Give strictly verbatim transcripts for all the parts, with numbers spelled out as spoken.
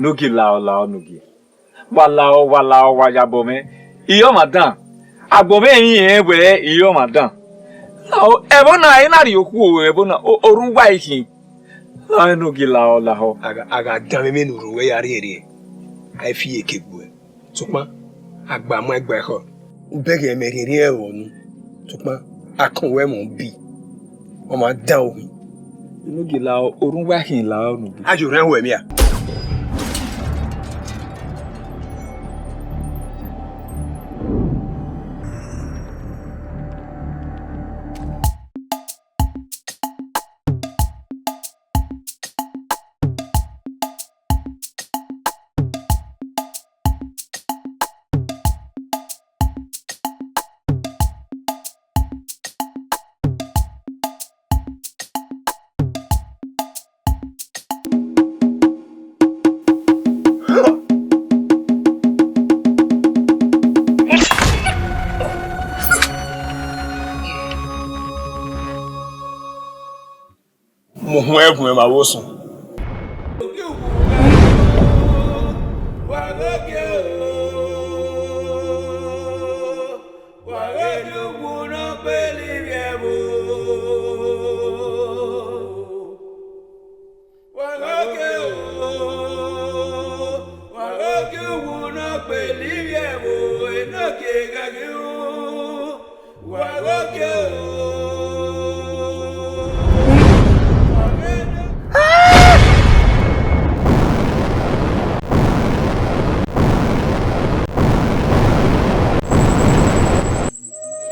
Nogie, lahọ, lahọ, Nogie. Wa lahọ, wa lahọ, wa ya obọ mwẹ. I re ọmwa dan. Agbọn mwẹ rinmwian wẹ I re ọmwa dan. Lahọ, ẹvbo na, I na rhie okhuo ẹvbo na, o-, orhunmwu uwa i khin. Lahọ, Nogie, lahọ, lahọ. A gha, a gha danmwẹ emwi ne u rre uwẹ ya rhiẹnrhiẹn, a i fi iyeke gbe uẹ. Sokpan, a gba mu ẹgbẹe khọ, u bẹghe ẹmwẹ rhiẹnrhiẹn ẹvbo nu. Sokpan, a kọn wẹ ẹmwẹ ubi, ọ ma dan okhin. Nogie, lahọ, orhunmwu uwa i khin, lahọ, Nogie. A ye orhiọn ho ẹmwẹ a? Mu uhunmwu ẹvbo mwẹ vbe osẹe.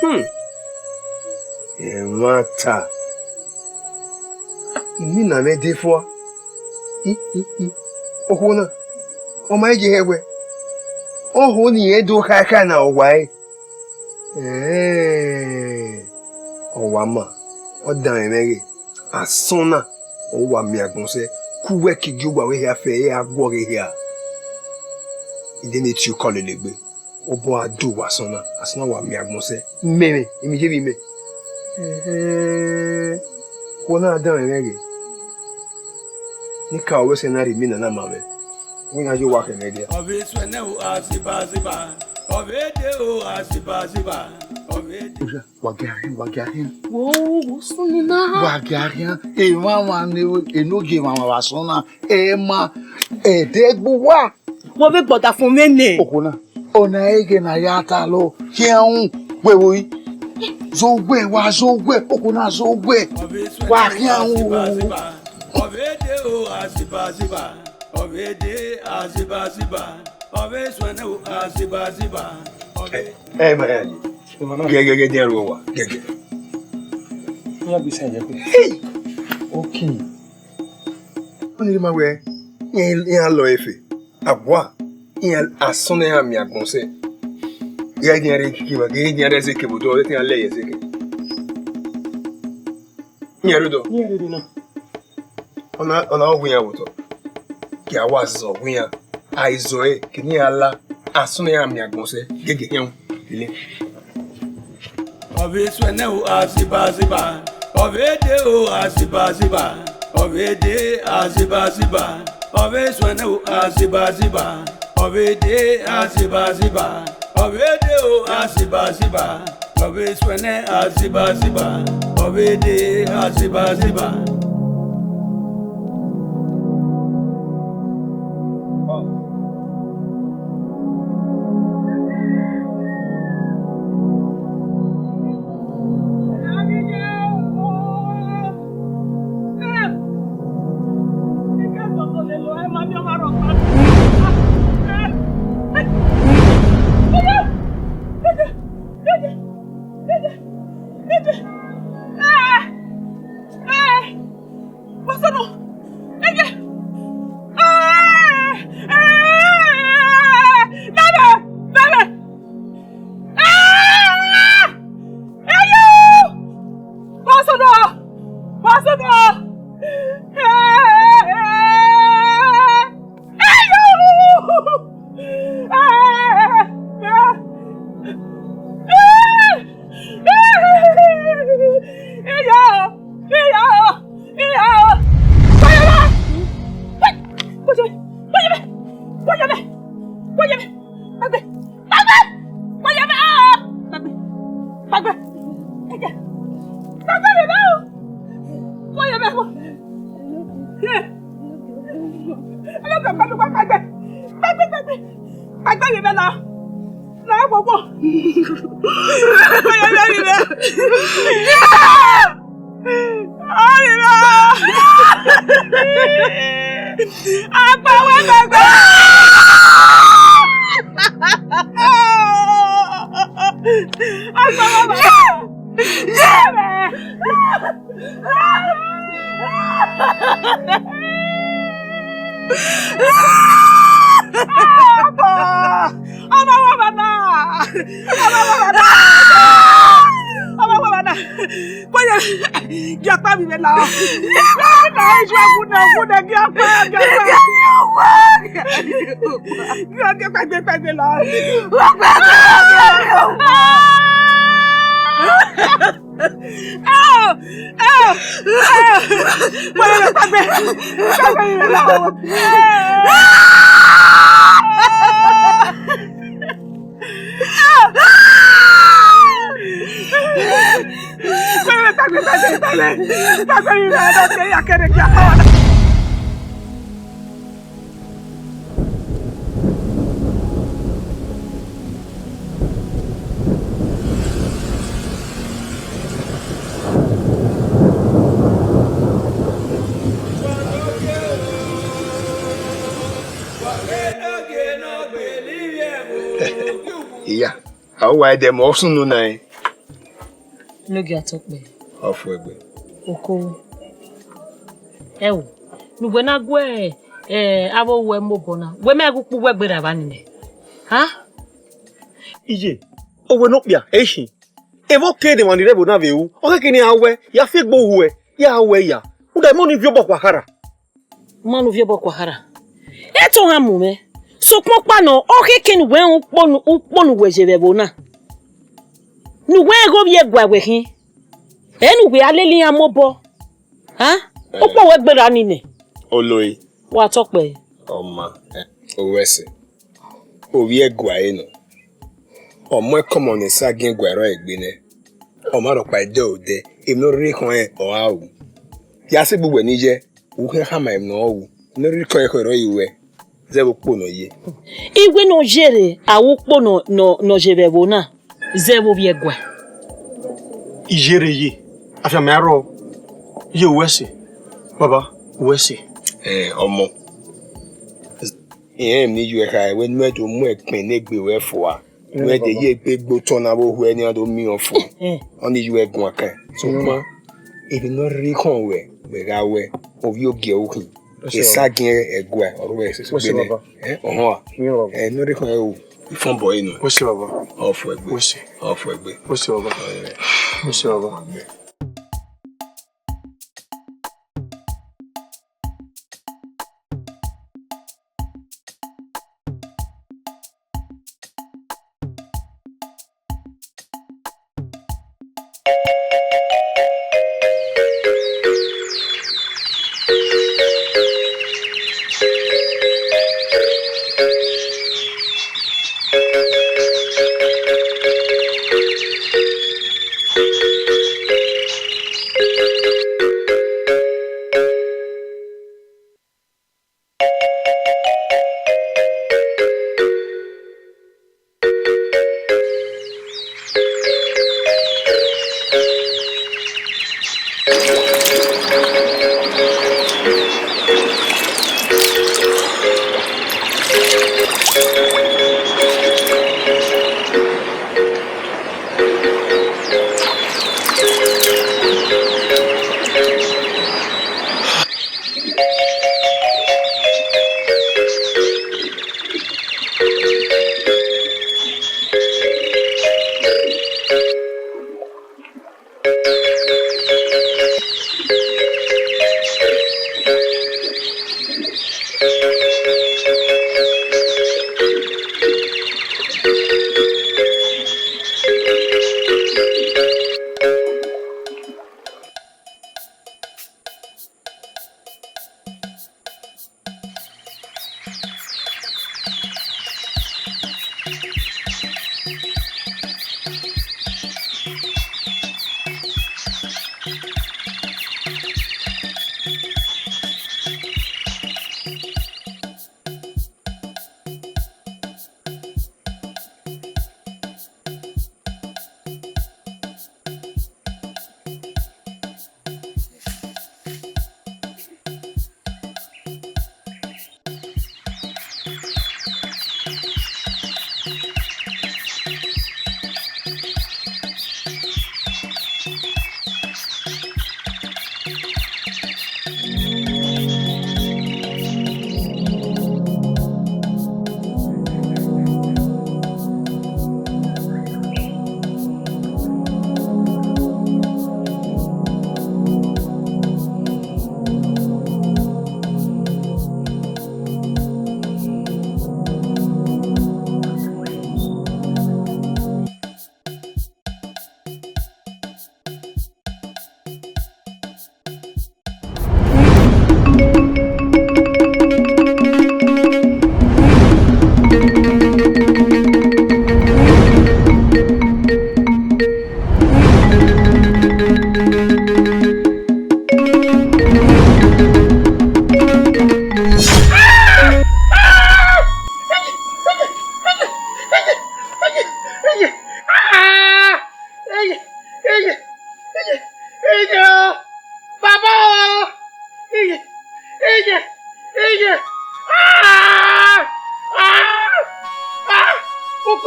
Hmm. Ẹmwata. Imina mwẹ de fua. I, i, i. Okhuo na, ọ ma i ye hẹ wẹ, ọho ne irẹn do khaekhae na ọ wa ẹre. Ẹẹn, ọ wa ma, ọ danmwẹ mwẹ ghe, asọn na, ọ wa miẹn agbọn sẹ, ke uwẹ ke gie uwa vbe hia fẹ, ẹ ra guọghọ ehia. I de ne tie okọ lele egbe, obọ a do uwa asọn na, asọn na wa miẹn agbọn sẹ. Mẹ mwẹ, emwi ye vbe imẹ. Ẹhẹn, okhuo na danmwẹ mwẹ ghe, ne I ka ruẹ sẹ ne a rhie imina na ma mwẹ, wẹ ne a ye owa khẹ mwẹ dia. Ọ vbe suẹn nẹ o, azibaziba. Ọ vbe de o, azibaziba. Ọ vbe de. Oya, wa gia rhian, wa gia rhian. Wo, wo sunu na. Wa gia rhian. Emwamwa ne Enogie mwamwa vbe asọn na. Ẹ ma, ẹdẹ gbe uwa. Wọ vbe gbọdafọn mwẹ nẹ. Okhuo na, ọna ẹghẹ ne a ya ta lọ, khian ru, wẹ vbo yi? Zẹ owẹ, wa zẹ owẹ, okhuo na zẹ owẹ. Wa khian ru. Ọ vbe de o, azibaziba. Ọ vbe de azibaziba. Ọ vbe suẹn nẹ o, azibaziba. Ọ vbe. Ẹ, ẹ, ma ya ye. Gẹgẹgẹ, dian ru owa, gẹgẹ. Iran bi sẹ yẹ kwe. Hey! Okay. Ọni ma wẹ, iran, iran lọ efe. Awa, iran asọn ne iran miẹn agbọn sẹ. Iran dian rre kiki ma, iran dian rre zeke vbe odọ, iran lẹ ye zeke. Iran rre odọ. Iran rre odọ na. Ọna, ọna ọ gu iran vbe otọ. Gie a wa zọ gu iran. A i zọ ẹre, kene iran la, asọn ne iran miẹn agbọn sẹ, gẹgẹ khian ru. Ile. Ọ vbe suẹn nẹ o, azibaziba. Ọ vbe de o, azibaziba. Ọ vbe de azibaziba. Ọ vbe suẹn nẹ o, azibaziba. Ọ vbe de azibaziba. Ọ vbe de o, azibaziba. Ọ vbe suẹn nẹ azibaziba. Ọ vbe de azibaziba. Wẹ yọ mẹ! Wẹ yọ mẹ! Kpaegbe! Kpaegbe! Wẹ yọ mẹ! Ah! Kpaegbe! Kpaegbe! Ẹjẹ! Kpaegbe yọ mẹ o! Wẹ yọ mẹ o! Ẹ! Ẹ lọ bẹ kpaegbe, kpaegbe! Kpaegbe, kpaegbe! Kpaegbe yọ mẹ la! La wọ wọ! Wẹ yọ mẹ, yọ mẹ! Ọrịre! Agba wẹ gbẹgbẹ! Agba wẹ gbẹgbẹ! Ọmọ wẹ ọmọ na! Ọmọ wẹ ọmọ na! Ọmọ wẹ ọmọ na! Kọye, gia kpa vbe ivbi na. Na iju ẹwu na, ẹwu na, gia kpa, gia kpa. Gia, gia kpaegbe, kpaegbe la. Kpaegbe, kpaegbe la. Iya, a wa ẹdẹ mẹ ọ sunu na ẹn. Enogie Atọkpẹ. Ọ fuẹgbe. Oko. Ẹ wo, ne uwẹ na gu, eh, avbe oruẹ mu obọ na, wẹ mẹ gu ukpu uwẹ gberra evba nii nẹ? Ha? Iye, owẹ ne okpia, ẹ i khin. Evba ọke ne emwa ni rre ẹvbo na vbe ru, ọ khẹke ne iran wẹ, ya fi egbe ohu ẹ, ya ru ẹ ya. Uda, imẹ ọnii viọ obọ kua kharha. Ma ne u viọ obọ kua kharha. Eto gha mu mwẹ. Sokpan ọkpa nọ, ọ khẹke ne uwẹ rẹn ukpo ne, ukpo ne uwẹ ye vbe ẹvbo na. Ne uwẹ rẹn ghe ovbi ẹguae wẹ khin. Ẹ ne uwẹ a lele iran mu obọ. Ha? Ukpo wẹ gberra nii nẹ. Oloi. Wa tọ kpẹre. Ọ ma, eh, owẹ sẹ. Ovbi ẹguae nọ. Ọ mu ẹkọmọ ne Esagiẹn guan rrọọ egbe nẹ. Ọ ma rhọkpa ẹdẹ odẹ, emwi ne ọ rhirhi khọn rẹn, ọ ra ru. Ya sẹ egbe uwẹ ni yẹ, u khian khama emwi ne ọ ru. Emwi ne ọ rhirhi khọn rẹn khọe rrọọ ye uwẹ, zẹ vbe ukpo ne ọ ye. Iwe ne ọ yere, a ru ukpo nọ, nọ, ne ọ ye vbe ẹvbo na, zẹ vbe ovbi ẹguae. Iyereye, afianma rrọọ, ye uwẹ sẹ, baba, uwẹ sẹ. Eh, ọmọ. Irẹn emwi ne I yu ẹre kha, wẹ ne u do mu ẹkpẹn ne egbe ruẹ fua. Wẹ de ye egbe gbe otọ na vbe ohu ẹre ne iran do miẹn ọfua. Ọnii yu ẹre guan kan. Sokpan, emwi ne ọ rhirhi khọn ruẹ, wẹ gha wẹ, ovbi ogie ru khin. Esagiẹn ẹguae, ọ ru ẹre sẹsẹ gbe nẹ. Eh, ọhọn a. Eh, ne ọ rhirhi khọn ruẹ o. Ifọnbọ ẹre nọ. Wẹ sẹ baba. Ọ fuẹgbe. Wẹ sẹ. Ọ fuẹgbe. Wẹ sẹ baba. Wẹ sẹ baba.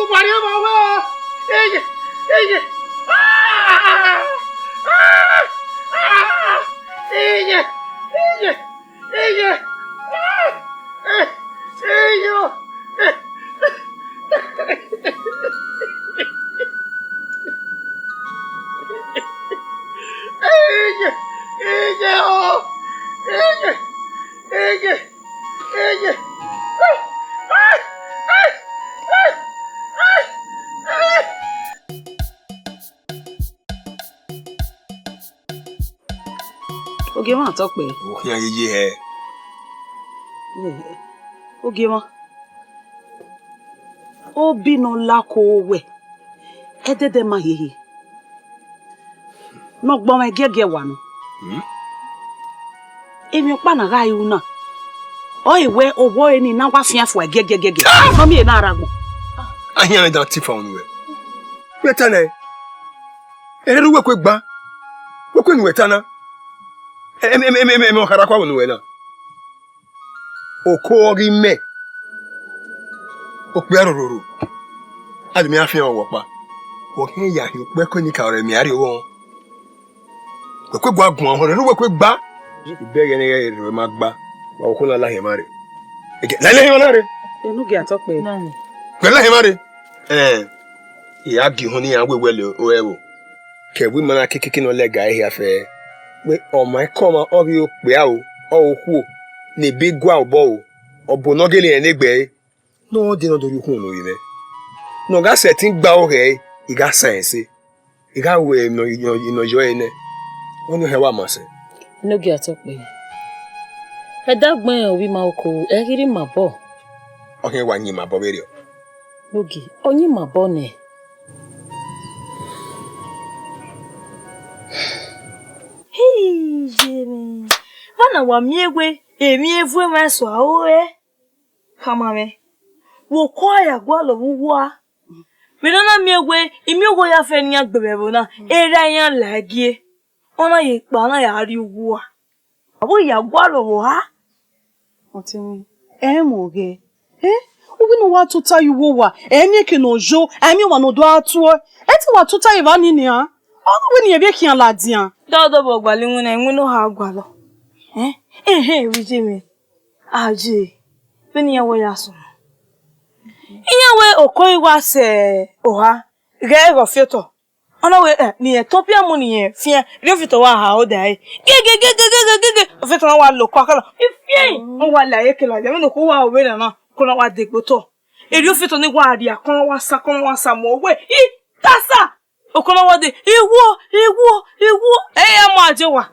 Ugbari ọmọ wẹ o. Eye, eye. Ah! Ah! Ah! Eye, eye, eye. Ah! Eh, eye o. Eh. Eye, eye o. Eye, eye. Eye. Ogiemwa Atọkpẹ. Okhian yeye hẹ. Ogiemwa. Obi ne ọ la ko wẹ, ẹdẹdẹ ma hiehie. Ne ọ gbọmwa ẹgiẹgiẹ wa nọ. Hmm? Emwi ọkpa na gha ru na, ọ re wẹ owa ẹre ni na wa fian fua ẹgiẹgiẹgiẹ, ọ miẹn na rre agbọn. Ahian mwẹ dan tifa unu wẹ. Wẹ ta nẹ, ẹrẹ ru wẹ kue gba, wẹ kue nu wẹ ta na. Ẹmẹ ọkharakua unu wẹ na. Oko ọghe imẹ, okpia rororo, a do miẹn fian ọwọ ọkpa. Wẹ khian ya hin okpẹko ni ka rẹ mẹ a rrie ọghọ. Wẹ kue gua guan họn rẹ, wẹ kue gba. Ibẹghe ne ghẹ rre ma gba, wa okhuo na lahie ma rre. Ege, lahie ma na rre. Enogie Atọkpẹ. Wẹ lahie ma rre. Ẹn, I ra gie uhunmwu ne iran wẹ wẹ le ore ẹvbo. Ke ẹvbo ima na kekeke ne ọ lẹga ehia fẹ. Wẹ ọma ẹkọmwa ọ vbe okpia o, ọ okhuo ne ebe gua obọ o, ọ bo ne ọ gele rẹn ne egbe ẹre. Ne ọ dee ne ọ do rhie ukhunmwu ne ovbi mwẹ. Ne ọ gha sẹtin gba aro hẹ ẹre, I gha san ẹse. I gha ru emwi ne ọ, ne ọ, ne ọ yọ ẹre nẹ. Ọni ọ hẹ wa ma sẹ. Enogie Atọkpẹ. Ẹdẹ agbọn ovbi ima oko, ẹ ghi rre ima obọ. Ọ khian wa yin ima obọ vberriọ. Enogie, ọ yin ima obọ nẹ. Hii, ye mwẹ. Vbọ na wa miẹn wẹ emwi evu emwa eso aro rẹ? Khama mwẹ, vbe oko a ya gualọ vbe uwu a? Vbene ọ na miẹn wẹ imiọghọ ya fẹ ne iran gbe vbe ẹvbo na, erha iran la ẹgie, ọ na ye kpa na ya rrie uwu a. Avbe ya gualọ vbe oha. Ọtẹn mwẹ, ẹ i mwẹ ọghẹ. Eh? Uwẹ ne uwa tota ye uwu owa, ẹ i miẹn eke ne ọ yo, ẹ i miẹn ọmwa ne ọ do gha tuẹ. Ẹ te wa tota ye evba nii nian. Ọ na wẹ ne irẹn vbe khian ladian. Dọdọ vbe ọ gualọ iwinna, iwinna ọ ha gualọ. Eh? Ehẹn, vbe iye mwẹ. Aye, vbene iran wẹ ya sunu. Iran wẹ oko i wa sẹ oha, ghẹ ghe ọfiotọ. Ọ na wẹ, eh, ne irẹn tọn pian mu ne irẹn fian, erriọ ọfiotọ wa ha odẹ ẹre. Gege, gege, gege, gege, ọfiotọ na wa lo oko akala. Ifian, ọ wa la ẹre kela, vbene oko wa ru vbene na, oko na wa degbe otọ. Erriọ ọfiotọ ni wa rria, oko na wa sa, oko na wa sa mu wẹ, I tasa! Oko na wa dee, I wuo, I wuo, I wuo, ẹ i ya mu aje owa.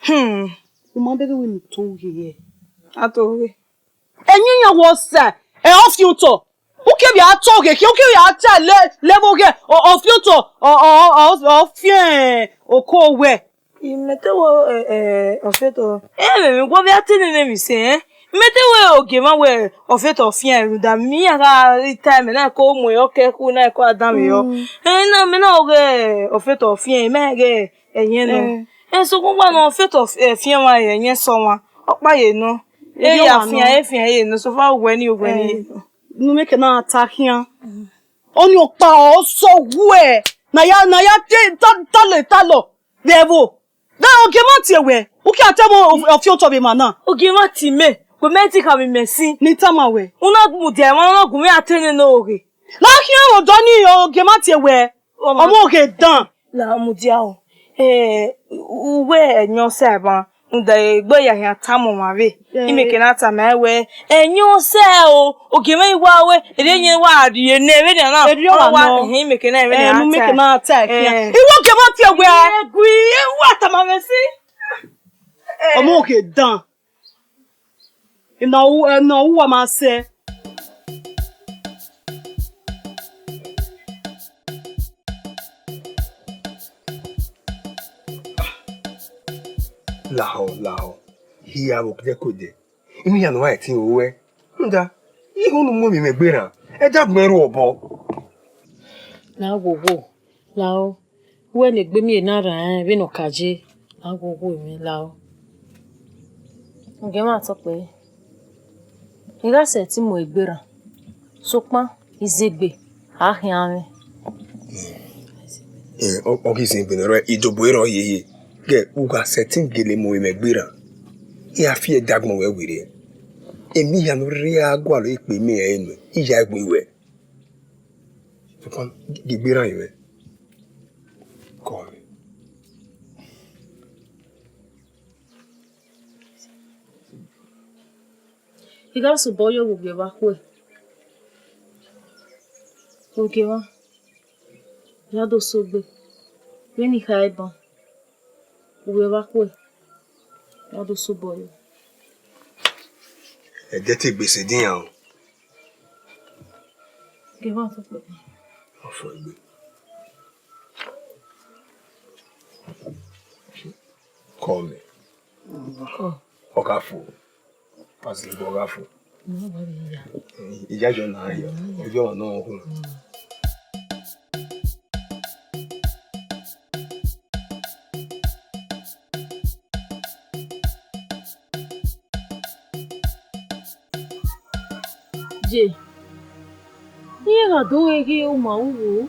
Hmm. U ma bẹghe wẹ ne u to ghe hẹ. A to ghe. Ẹyin yan wọ sẹ, ẹ, ọfiotọ. U ke vbe a to ghe khian, u ke vbe a ta lẹ, lẹ vbe oghe, ọ, ọfiotọ, ọ, ọ, ọ, ọ fian oko wẹ. Imẹ te wẹ, ẹ, ẹ, ọfiotọ. Ẹ, mẹ, mẹ, wọ vbe a te nene emwi sẹ, ẹ? Mẹ te wẹ ogie mwa wẹ ọfiotọ fian rhunmwuda, mẹ iran gha ta mẹ na ko mu ẹre ọkẹ khu na ko a dan mẹ yọ. Mm. Ẹ, na, mẹ na ghe ọfiotọ fian, mẹ ghe ẹyẹn nọ. Mm. Ẹ, sokpan wa nọ ọfiotọ, ẹ, fian mwa, ẹ, ẹyẹn sẹ ọmwa, ọkpa ye nọ. E ya fian, e fian ye nọ, so far wẹ ni, wẹ ni ye nọ. Ne u miẹn eke na ta khian. Ọni ọkpa ọ sọ wẹ, na ya, na ya te, ta, ta le, ta lọ, vbe ẹvbo. Da ogie mwa tie wẹ, u khian te ẹmwẹ ọfiotọ vbe emwa na. Ogie mwa tie mẹ, wẹ mẹ te khama imẹ sin. Ne I tama wẹ. U na mudia emwa na gu mwẹ a te nene oghe. Na khian odọ ni ogie mwa tie wẹ. Ọmọ oghe dan. La mudia o. Eh, uwẹ ẹyẹn ọsẹ ẹmwa, rhunmwuda egbe ya khian tama ọmwa vbe. Eh. Imẹ eke na tama wẹ, ẹyẹn ọsẹ o, ogie mwẹ i wa wẹ, erriọ ẹyẹn wa rrie nẹ vbene na. Erriọ ọmwa wa nọ. Ẹhẹn, imẹ eke na vbene. Eh, a nu mẹ ta. Eke na ta ẹkian. Eh. Iwẹ ogie mwa tie wẹ. Egui, wa tama mwẹ sin. Eh. Ọmọ oghe dan. Ina u, ina uwa ma sẹ. Lahọ, lahọ, hia vbe odẹ ke odẹ, imẹ iran ne ọ wa ẹtin ruẹ. Rhunmwuda, ighẹ unu mu emwi mwẹ gberran, ẹdẹ agbọn ru obọ. Na wowo, lahọ, wẹ ne egbe miẹn na rran vbene ọ ka ye, na wowo emwi, lahọ. Ogie mwa Atọkpẹ, I gha sẹtin mu egberran, sokpan Izegbe, a khian mwẹ. Ọ ghi zin egbe ne ọ rẹ idobo erha ọ yeye. Gẹ, u gha sẹtin gele mu emwi ẹgberra. I gha fi ẹdẹ agbọn wẹ werriẹ. Emwi hia ne u rhirhi a gualọ ikpe mẹ ẹre nuẹn, I ya gu wẹ. Sokpan, gie egberra mwẹ. Kọ mwẹ. I gha sobọ yo vbe ugie evba khuẹ. Ugie evba, ya do sẹ egbe, vbene I kha ban, ugie evba khuẹ, ya do sobọ yo. Ẹdẹ te gbe sẹ edian o. Ugie evba tọ kpẹ. Ọ fọ egbe. Kọ mwẹ. Ọ gha fo. Pastor, ọ gha fo. Iyayọ na ya. Ọyọ na ọ hụ. Je, iran gha do ghe ghi uma ru vbo?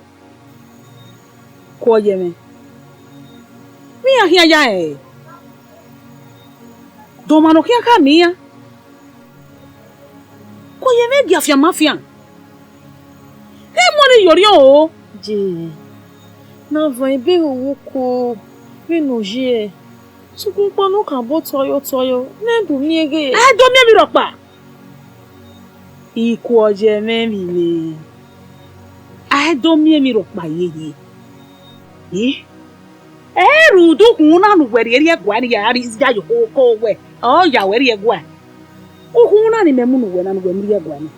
Kuọ ye mwẹ. Vbe iran khian ya rẹn re? De ọmwa ne ọ khian khama iran? Kuọ ye mwẹ, gie afianma fian. Emọ ni ye orhiọn o. Je, na van ebe ho wo ko, vbene ọ ye, sokpan ukpọn ne ọ kan bọ tọyọ tọyọ, ne ẹ do miẹn ghe. Ẹ do miẹn emwi rhọkpa. Ikuọ ye mwẹ vbe ivbi. A i do miẹn emwi rhọkpa yeye. Eh? Ẹ rhunmwuda ukhunmwu na ne uwẹ rhie rrie ẹguae ni ya rri ya ye okoko wẹ, ọ ya wẹ rrie ẹguae. Ukhunmwu na ni mẹ mu ne uwẹ na ne uwẹ mu rrie ẹguae ni.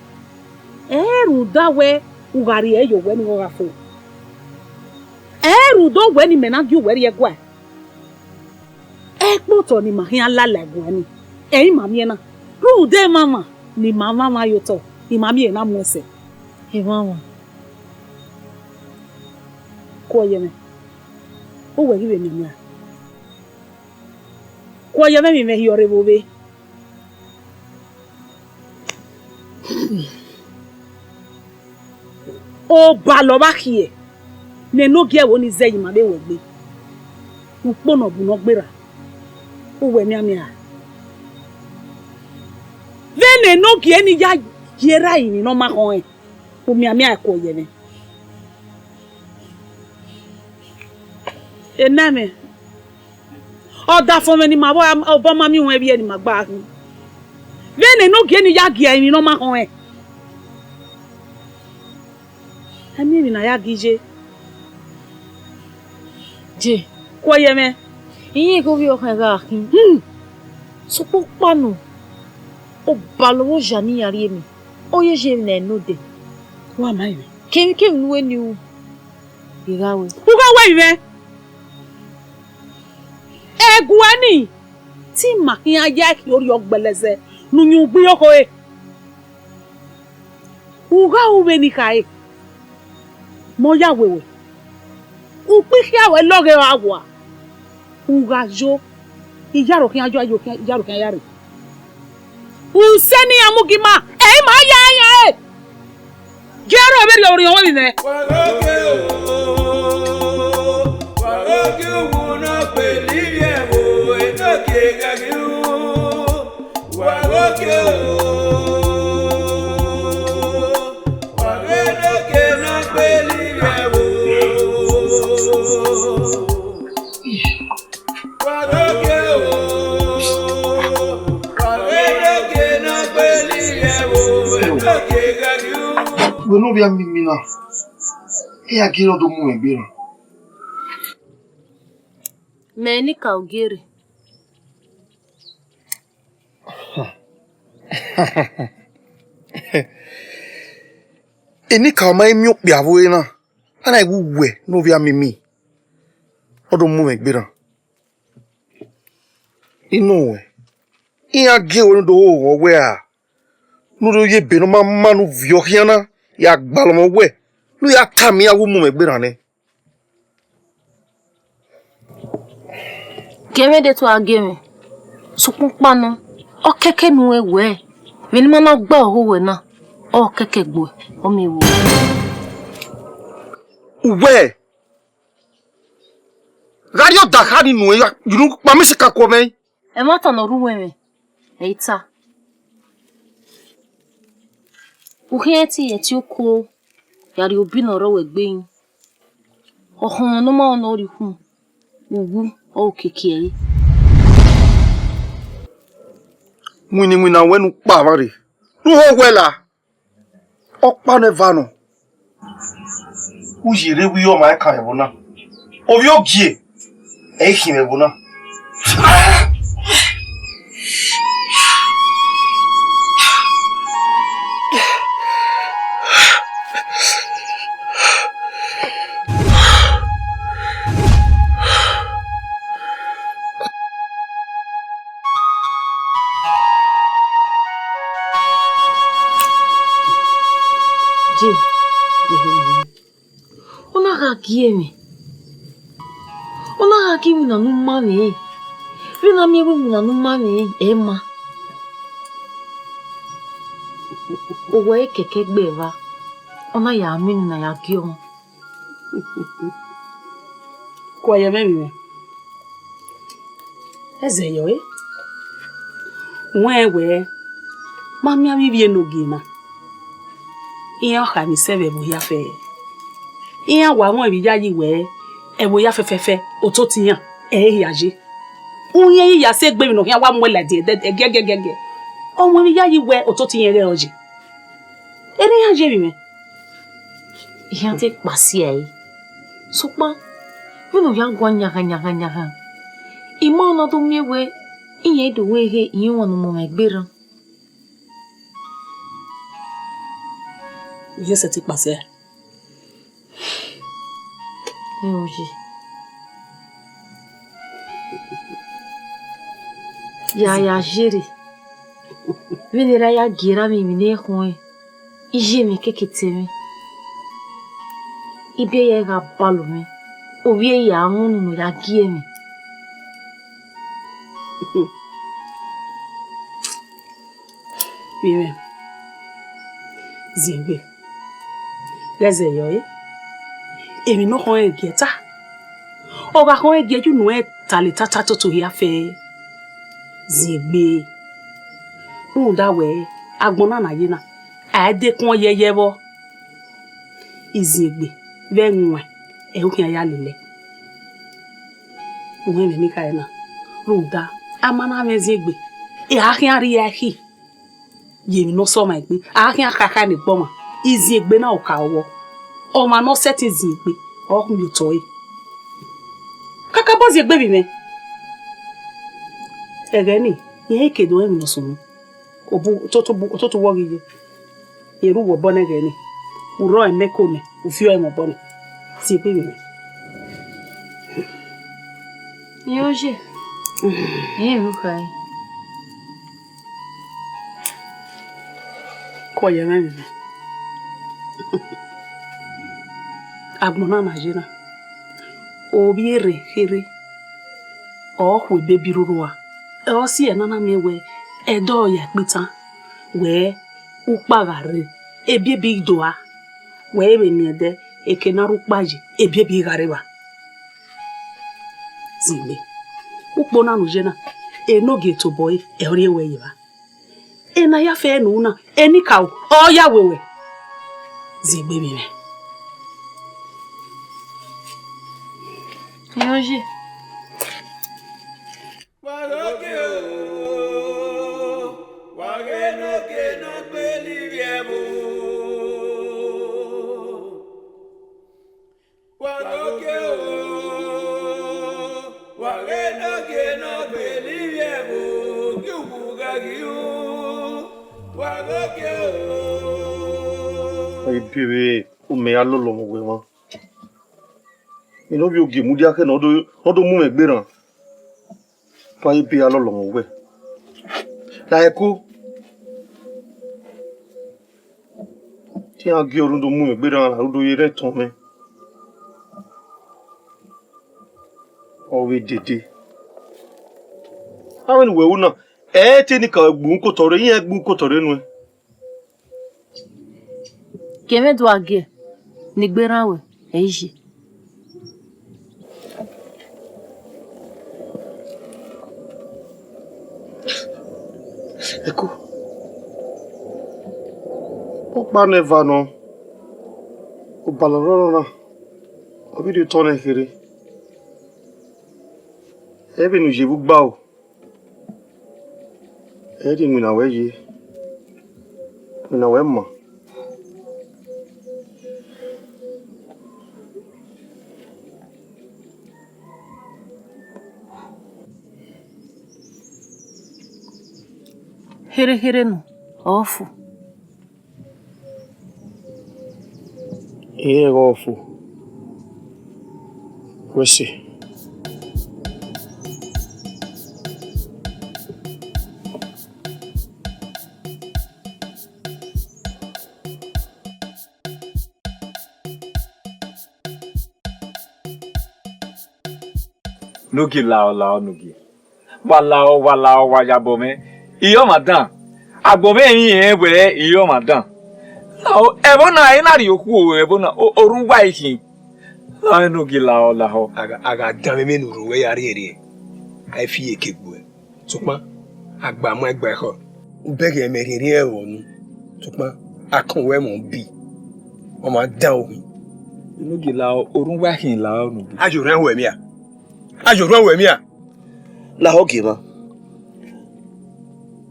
Ẹ rhunmwuda wẹ u gha rhie ẹre ye owẹ ni ọ gha fo. Ẹ rhunmwuda owẹ ni mẹ na gie uwẹ rrie ẹguae. Ẹkpotọ ne ima khian lala ẹguae ni, ẹ i ma miẹn na. Rhunmwuda emwamwa ne ima mwamwa ye otọ, ima miẹn na mu ẹsẹ. Emwamwa. Kuọ ye mwẹ, uwẹ ghi vbe miẹn mẹ ra? Kuọ ye mwẹ, emwi mwẹ hiọrre vbe ovbe. Obalọ vbe akhiẹ ne enogie ẹvbo ni zẹ ye ima vbe wẹ egbe. Ukpo ne ọ bu ne ọ gberra, uwẹ mianmian ra? Vbene enogie ni ya gie erha emwi ne ọ ma khọn rẹn, u mianmian ra? Kuọ ye mwẹ. Enẹ mwẹ, ọdafẹn mwẹ ne ima vbe obọ ma miẹn uwẹ vbiẹ ne ima gba khin. Vbene enogie ni ya gie emwi ne ọ ma khọn rẹn, ẹ miẹn emwi ne a ya gie iye. Je, kuọ ye mwẹ. Irẹn ghe ovbi ọkhan gha khin. Hmm. Sokpan ọkpa nọ, obalọ vbe oya ne iran rhie mẹ, ọ ye ye emwi ne ẹ nọ odẹ. Wa ma emwi. Kevbe kevbe ne uwẹ ni ru, I gha wẹ. U gha wẹ emwi mwẹ. Ẹguae ni, te ima khian ya khian orhiọn gbẹlẹzẹ ne uyunmwu gbe iran okhọe. U gha ru vbene I khare, mẹ ọ ya wẹ wẹ. Ukpọn I khian ruẹ lọghe ọre a wa. U gha yo, iyaro khian yo, ayo khian, iyaro khian ya rre. Usẹ ne iran mu gie ima, ẹ i ma ya iran re. Gie ẹre vberriọ orhiọn mwẹ vbe mwẹ. Wẹ ne ovbi a miẹn na, iran gie ne ọ do mu mwẹ egbe na. Mẹ enikaro gie rre. Enikaro ma i miẹn okpia vbe ore na, a na i wu wẹ ne ovbi a miẹn mẹ, ọ do mu mwẹ egbe na. Inu wẹ, iran gie ruẹ ne u do hoho wẹ a, ne u do ye ebe ne ọ ma ma ne u viọ khian na, ya gbalọ mwẹ wẹ, ne u ya tama iran wẹ u mu mwẹ egbe na nẹ. Gie mwẹ de tua gie mwẹ, sokpan ọkpa nọ, ọ kẹkẹ ne u rẹn wẹ, vbene ima na gba ọghe uwẹ na, Ọ kẹkẹ gbe, ọ miẹn vbo. Uwẹ gha rrie ọdakha ni nuẹn ya, you know, kpama isi ka kuọ mwẹ. Ẹmwata ne ọ rre uwẹ mwẹ, ẹ i ta. U khian ẹtin ye ẹtin okuo ya rrie obi ne ọ rre wẹ gbe yin. Ọkhọmwa ne ọ ma nọ rrie ukhunmwu, uwu ọ ru kiekie ẹre. Winna iwinna wẹ ne u kpa mwa rre, ne u ho wẹ la. Ọkpa ne eva nọ, u ye rre wẹ ọmwa ẹkan ẹvbo na, ovbi ogie ẹ i khin vbe ẹvbo na. Je, Jihova, ọ na gha gie mwẹ, ọ na gha gie iwinna ne u ma mwẹ, vbene a miẹn wẹ iwinna ne u ma mwẹ ẹ ma. Owa ẹre kẹkẹ gbe evba, ọ na ya miẹn unu na ya gie ọmwa. Kuọ ye ẹmwẹ mwẹ. Ẹzẹ yọ e. Wẹn wẹ, ma miẹn avbe ivbi enogie na. Iran kha emwi sẹ vbe ẹvbo hia fẹ. Iran wa mwẹ vbe iyayi wẹ, ẹvbo hia fẹfẹfẹ, ototọ iran, ẹ i hia ye. Uyẹn i ya sẹ egbe emwi ne ọ khian wa muẹn ladian ẹgiẹgiẹgiẹgiẹ. Ọ mwẹ vbe iyayi wẹ, ototọ iran ghẹ ọ ye. Ene iran ye vbe mwẹ. Iran te kpasia ẹre. Sokpan, vbene ọ ya gua yanghan yanghan yanghan, ima na do miẹn wẹ, iran do wẹ ghe irẹn ọmwa ne ọ mu mwẹ egbe rran. Iye sẹtin kpasia. Ẹ oye. Ya ya yere. Vbene erha ya gie erha mwẹ emwi ne khuẹn, iye mwẹ keke te mwẹ. Ibiẹ ya gha balọ mwẹ, ovbi e ya unu ne ya gie mwẹ. Vbe mwẹ, ziengbe. Ghẹ zẹ yọ ẹre, emwi ne ọ khọn rẹn gie ta, ọ gha khọn rẹn gie ye unu ẹn ta lele tata toto hia fẹ, ziengbe. Rhunmwuda wẹ, agbọn na ne a ye na, a i dekun yẹyẹ vbọ. Iziengbe vbe ẹwaẹn ẹre u khian ya lele. Uwẹ mwẹ ne I khare na, rhunmwuda a ma na mwẹ iziengbe, a khian rhie ẹe khi. Ye emwi ne ọ sẹ ọmwa egbe, a khian khakha ne egbe ọmwa. Iziengbe na ọ ka ọvbọ, ọmwa ne ọ sẹtin ziengbe, ọ miotọ ẹre. Kakabọ ziengbe vbe mwẹ. Ẹghẹ nii, irẹn i ke do rẹn emwi ne ọ sunu. Obu, ototo bu, ototo wọ ghi ye. Ye ru wọ obọ nẹ ẹghẹ nii. U rrọọ ẹmwẹ ko nẹ, u viọ ẹmwẹ obọ nẹ. Ziengbe vbe mwẹ. Iran ye. Iran ru khare. Kuọ ye mwẹ vbe mwẹ. Agbọn na na ye na. Ovbi erhẹn kherhe, ọ khu ebebi rhurhua. Ọ si ẹre ne a na miẹn wẹ ẹdẹ ọ ya ikpitan, wẹ ukpa gha rre, ebiebi do a, wẹ vbe miẹn ẹdẹ, eke ne a rre ukpa yi, ebiebi gha rre evba. Ziengbe, ukpo na ne u ye na, enogie tobọ ẹre, ẹ ọ rhie wẹ ye evba. Ena ya fẹ ne u na, enikaro, ọ ya wẹ wẹ. Ziengbe vbe mwẹ. Iran ye. Wa ghe oke o, wa ghe enogie ne ọ gbele ivbi ẹvbo. Wa ghe oke o, wa ghe enogie ne ọ gbele ivbi ẹvbo, ghi uwu gha ghi ru, wa ghe oke o. Ẹ i biẹ vbe u mẹ ya lọlọ mwẹ uwẹ mwa. Ene ovbi ogie mudia khẹ ne ọ do, ne ọ do mu mwẹ egbe rran. Fa ebe a lọlọ mwẹ uwẹ. La ẹko. Te iran gie ọrhudu mu mwẹ egbe rran, la ru do ye rẹn tọn mwẹ. Ọ vbe dede. Avbe ne uwẹ ru na, ẹ i te enikaro gbe uhunmwu ke otọ rre, iran gbe uhunmwu ke otọ rre nuẹn. Ke mwẹ do a giẹ, ne egbe rran ruẹ, ẹ i ye. Ẹko, ọkpa ne eva nọ, obalọ rọrọ na, ọ vbe rhie otọ nẹ kherhe. Ẹ vbe ne u ye vbe ugba o. Ẹ rhie iwinna ruẹ ye, iwinna ruẹ ma. Kherhe kherhe nọ, ọ fu. Irẹn ghe ọ fu, wẹ sẹ. Nogie lahọ lahọ nogie. Wa lahọ, wa lahọ, wa yabọ mwẹ. I re ọmwa dan. Agbọn mwẹ rinmwian wẹ I re ọmwa dan. Lahọ, ẹvbo na, I na rhie okhuo ẹvbo na, o- orhunmwu uwa i khin. Lahọ nogie lahọ lahọ. A gha, a gha danmwẹ emwi ne u rre ruẹ ya rhiẹnrhiẹn, a i fi iyeke gbe uẹ. Sokpan, a gba mu ẹgba ekhọe. U bẹghe ẹmwẹ rhiẹnrhiẹn ẹvbo nu. Sokpan, a kọn ruẹ ẹmwẹ ubi, ọ ma dan okhin. Nogie lahọ, orhunmwu uwa i khin lahọ nogie. A ye orhiọn ruẹ miẹn a? A ye orhiọn ruẹ miẹn a? Lahọ gie mwa.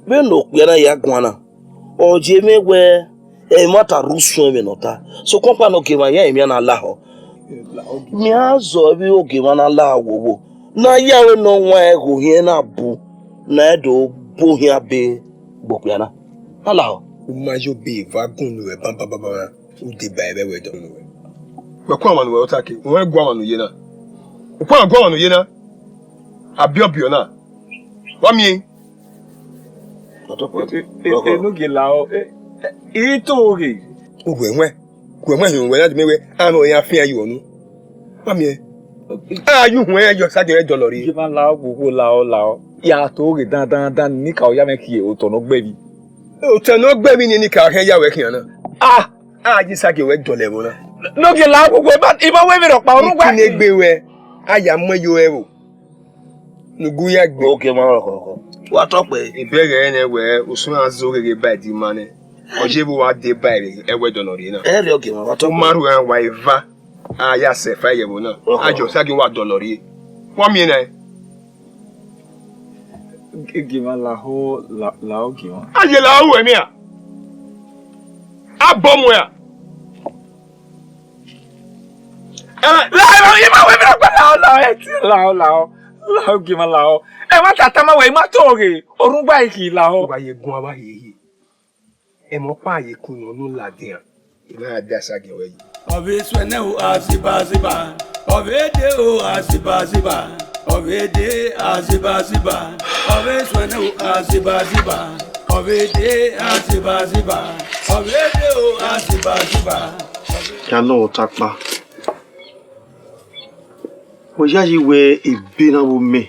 Vbene okpia na ya guan na, ọ ye mwẹ wẹ ẹmwata rre usun ẹmwẹ ne ọ ta, sokpan ọkpa ne ogie mwa ya emwian na lahọ. Mia zọ vbe ogie mwa na lahọ wowo, ne a ya wẹ ne ọ wan ẹghẹ ohiẹn na bu, ne a do bu ohiẹn abe gbe okpia na. A lahọ. U ma ye obọ eva gun nuẹ banbanbanban, u deba ẹvbo ẹwẹdọ nuẹ. Wẹ ku ọmwa ne uwẹ ota ke, u gu ọmwa ne u ye na. U ku ọmwa gu ọmwa ne u ye na. Abiọbiọ na, wa miẹn. Nogie lahọ, I to ghe. Uwẹ wẹn, uwẹ wẹn hin wẹ na dẹ wẹ a mwẹ ọre a fian ye unu. Wa miẹn. A ye uhunmwu ẹre yọ sa jẹn dọlọ rrie. Gie mwa lahọ, ghogho lahọ lahọ. Ya to ghe dandandan, ne Nikaro ya mwẹ khie otọ ne ọ gbe emwi. Otọ ne ọ gbe emwi ne Nikaro khian ya wẹ khian na. Ah! A ye sa jẹn wẹ dọlọ ẹvbo na. Nogie lahọ, ghogho, I ma wẹ vberriọ ọkpa, orhunmwu uwa i khin. Egbe wẹ, a ya mu ẹre ye ẹvbo. Ne u gu ya gbe. Ogie mwa rọkhọrọkhọ. Wa tọ kpẹ. Ibẹghe ẹre nẹ wẹ, usun a zo gheghe ba ẹdẹ ima nẹ. Ọ ye vbe uwa deba ẹvbo ẹdọlọ rrie na. Ẹ rhie ogie mwa, wa tọ kpẹ. U ma rhu ẹre wa eva. A ya sẹ ẹfa ye ẹvbo na. Rọkhọ. A jọ sa gin wa dọlọ rrie. Wa miẹn na. Gie mwa lahọ, la- lahọ gie mwa. A ye lahọ ruẹ miẹn a? A bọ mu ẹre a? Ẹ, lahọ, I ma wẹ vberriọ ọkpa, lahọ, lahọ, ẹ tie, lahọ, lahọ, lahọ, gie mwa lahọ. Ẹmwata tama wẹ, I ma to ghe, orhunmwu uwa i khin lahọ. Wa ye guan vba hiehie. Ẹmwẹ ọkpa ye ku nọ ne u ladian. I na ya da sa gie wẹ yi. Ọ vbe suẹnẹ o, azibaziba. Ọ vbe de o, azibaziba. Ọ vbe de azibaziba. Ọ vbe suẹnẹ o, azibaziba. Ọ vbe de azibaziba. Ọ vbe de o, azibaziba. Ya nọ ọta kpa. Wẹ yayi wẹ ebe na vbe mẹ.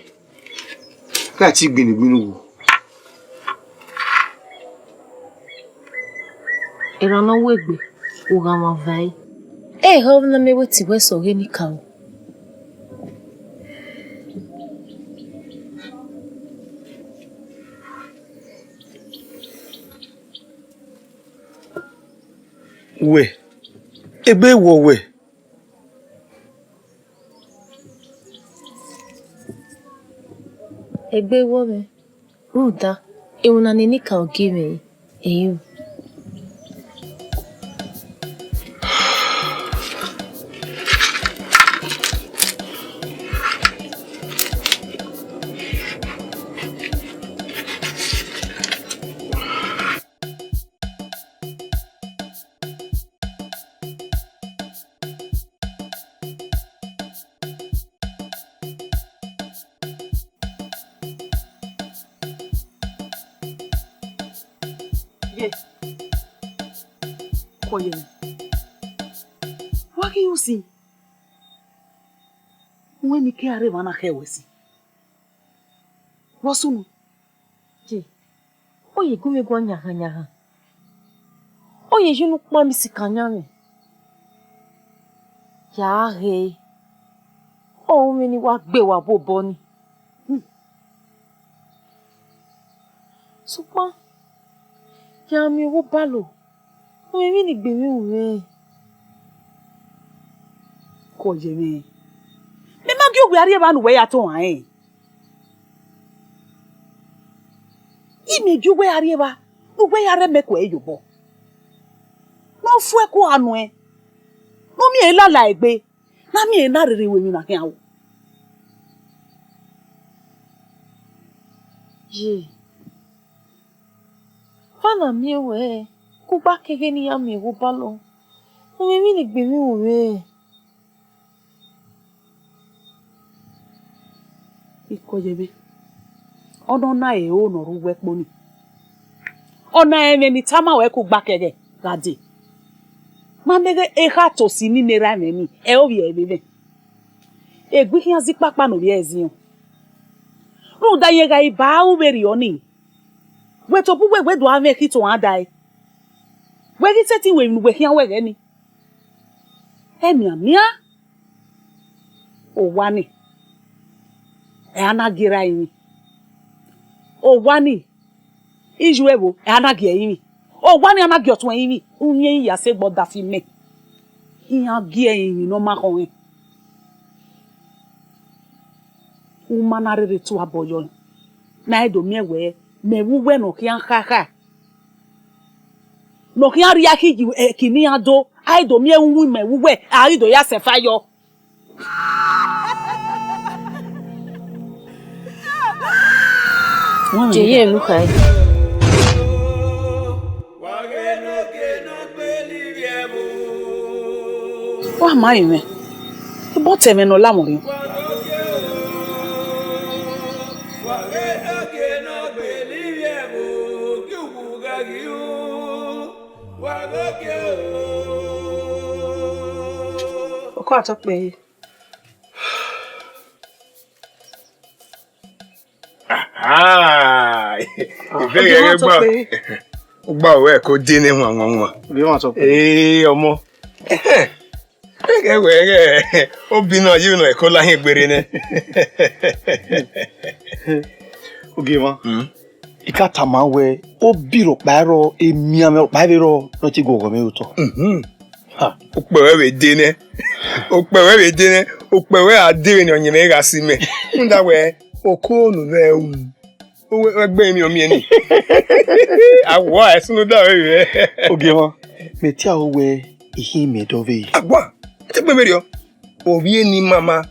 Gha ti gbinni gbinni wo. Erha ne ọ wegbe, u gha mwa va ẹre. Ẹ i họvbe ne a miẹn wẹ te wẹ sẹ ọghe Nikaro. Wẹ, egbe wọ wẹ. Egbe wọ mwẹ, rhunmwuda emwi na ne Nikaro gie mwẹ re, ẹi ru. Ye, kọ ye nẹ. Wa ghi ru sin. Wẹ ne I ke a rre emwa na khẹ wẹ sin. Vbọ sunu? Ye, ọ ye gu mwẹ guan yanghan yanghan. Ọ Iye unu kpa mi sikan yan mwẹ. Ya ghe, ọ ru mwẹ ne I wa gbe wa vbe obọ nii. Hmm. Sokpan, ya miẹn owa obalọ, u mwẹ emwi ni gbe mwẹ ru mwẹ. Kọ ye mwẹ, mẹ ma gie uwẹ a rri evba ne uwẹ ya to rẹn. I miẹn gie uwẹ a rri evba ne uwẹ ya rre mẹ kuẹ ye obọ. Ne ọ fu ẹko a nuẹn, ne ọ miẹn ehe lala egbe, ne a miẹn ehe na rherhe ru emwi na khian ru. Ye, vbene a miẹn wẹ, kugba keghe ne I ya miẹn owa obalọ, u mwẹ emwi ni gbe mwẹ ru mwẹ. Ikọ ye mwẹ, ọ nọ na ẹre ro ne ọ rre uwu ẹkpo nii. Ọna ẹmwẹ ne I tama ruẹ kugba kẹghẹ gha dee. Ma mẹ ghe ekha tosi ne I na erha ẹmwẹ nii, ẹ i re ovbi ẹre vbe mwẹ. Egbe I khian zẹ ikpakpa ne ovbi ẹre ziọn. Rhunmwuda irẹn gha ba ru vberriọ nii, wẹ tobọ uwẹ wẹ do gha mwẹ ẹkhi tohan dae. Wẹ ghi sẹtin ru emwi ne uwẹ khian ru ẹghẹ nii. Ẹmianmian, owa nii, ẹ a na gie erha ẹrinmwi. Owa nii, iye ẹvbo, ẹ a na gie ẹrinmwi. Owa nii, a na gie ọtuẹn ẹrinmwi, uyinmwẹ ya sẹ egbe ọdafi mẹ. Iran gie ẹrinmwi ne ọ ma khọn rẹn. U ma na rherhe tuabọ yọ, ne a i do miẹn wẹ mẹ vbe uwẹ ne ọ khian khakha, ne ọ khian rhie akhi ye ẹki ne iran do, a i do miẹn uwu mẹ vbe uwẹ, a ghi do ya sẹ ẹfa yọ. Je ye enu khae. Wa ma rinmwẹ, obọ te ẹmwẹ ne ọ lamwẹ orhiọn. Okọ atọ kpẹre. Ah, ìbéèrè rẹ gbà. Ó gbà wẹ kó dé ní wọn wọn wọn. Ee, ọmọ. Ẹghẹ wẹ ẹghẹ, obi na yìí nọ ẹkọ la hin gbere nẹ. Ogie mwa. Hmm. I ka tama wẹ, obi rhọkpa rrọọ, emianmwẹ rhọkpa vbe rrọọ, ne ọ te gu ọghọ mwẹ otọ. Mhm. Ha. Ukpẹ ruẹ vbe de nẹ. Ukpẹ ruẹ vbe de nẹ. Ukpẹ ruẹ a de vbene ọyẹnmwẹ gha si mẹ. Rhunmwuda wẹ, oko ne u vbe ru, u wẹ gbe emwi ọ miẹn ni. Awa, ẹsunu da vbe vẹ. Ogie mwa, mẹ te aro wẹ, ihin mẹ dọvbe. Awa, te gbe vberriọ. Ovbi eni mama,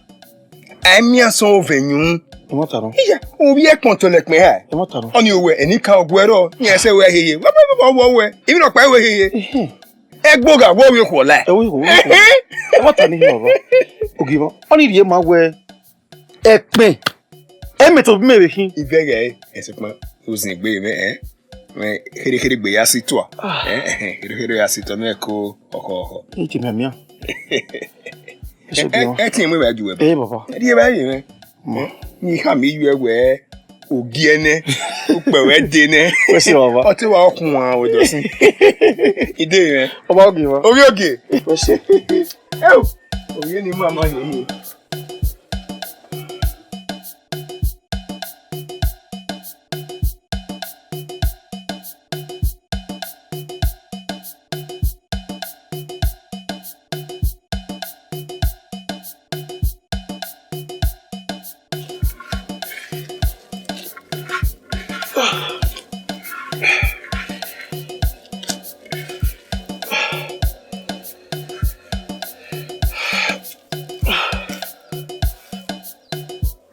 a i miẹn asọn ovẹn yunmwu. Ẹmwata nọ. Iya, ovbi ẹkpẹn tọlọ ẹkpẹn ha. Ẹmwata nọ. Ọni owẹ, ẹni ka ọguẹ rrọọ, iran ẹsẹ wẹ heye. Wẹ, wẹ, wẹ, wẹ, wẹ, emwi nọkpa wẹ heye. Ehe. Ẹgbẹe gha wẹ ovbi okhuo la. Ẹ, ovbi okhuo, ovbi okhuo. Ẹmwata ni hin ọrọ. Ogie mwa, ọni rhie ma wẹ ẹkpẹn. Ẹ mẹ tobọ mẹ vbe khin. Ivẹ ghẹ, ẹsẹkpan, u zin egbe mwẹ, ẹ? Mwẹ kherhe kherhe egbe ya si tua. Ah. Ẹ, ẹ, kherhe kherhe ya si tua, mẹ ko ọkhọ ọkhọ. Ẹ te mianmian. Ẹ, ẹ, ẹ tiẹn mu evba ju ẹbọ. Ẹ, baba. Ẹ rhie evba ye mwẹ. Ma. Ẹ, ne I khama iye wẹ, ogie nẹ, ukpẹ ruẹ de nẹ. Wẹ sẹ, baba. Ọ te wa ọkhuan odọ sin. I de mwẹ. Ọba ogie mwa. Ovbi ogie. Wẹ sẹ. Ẹ o, ovbi eni mama ye ni.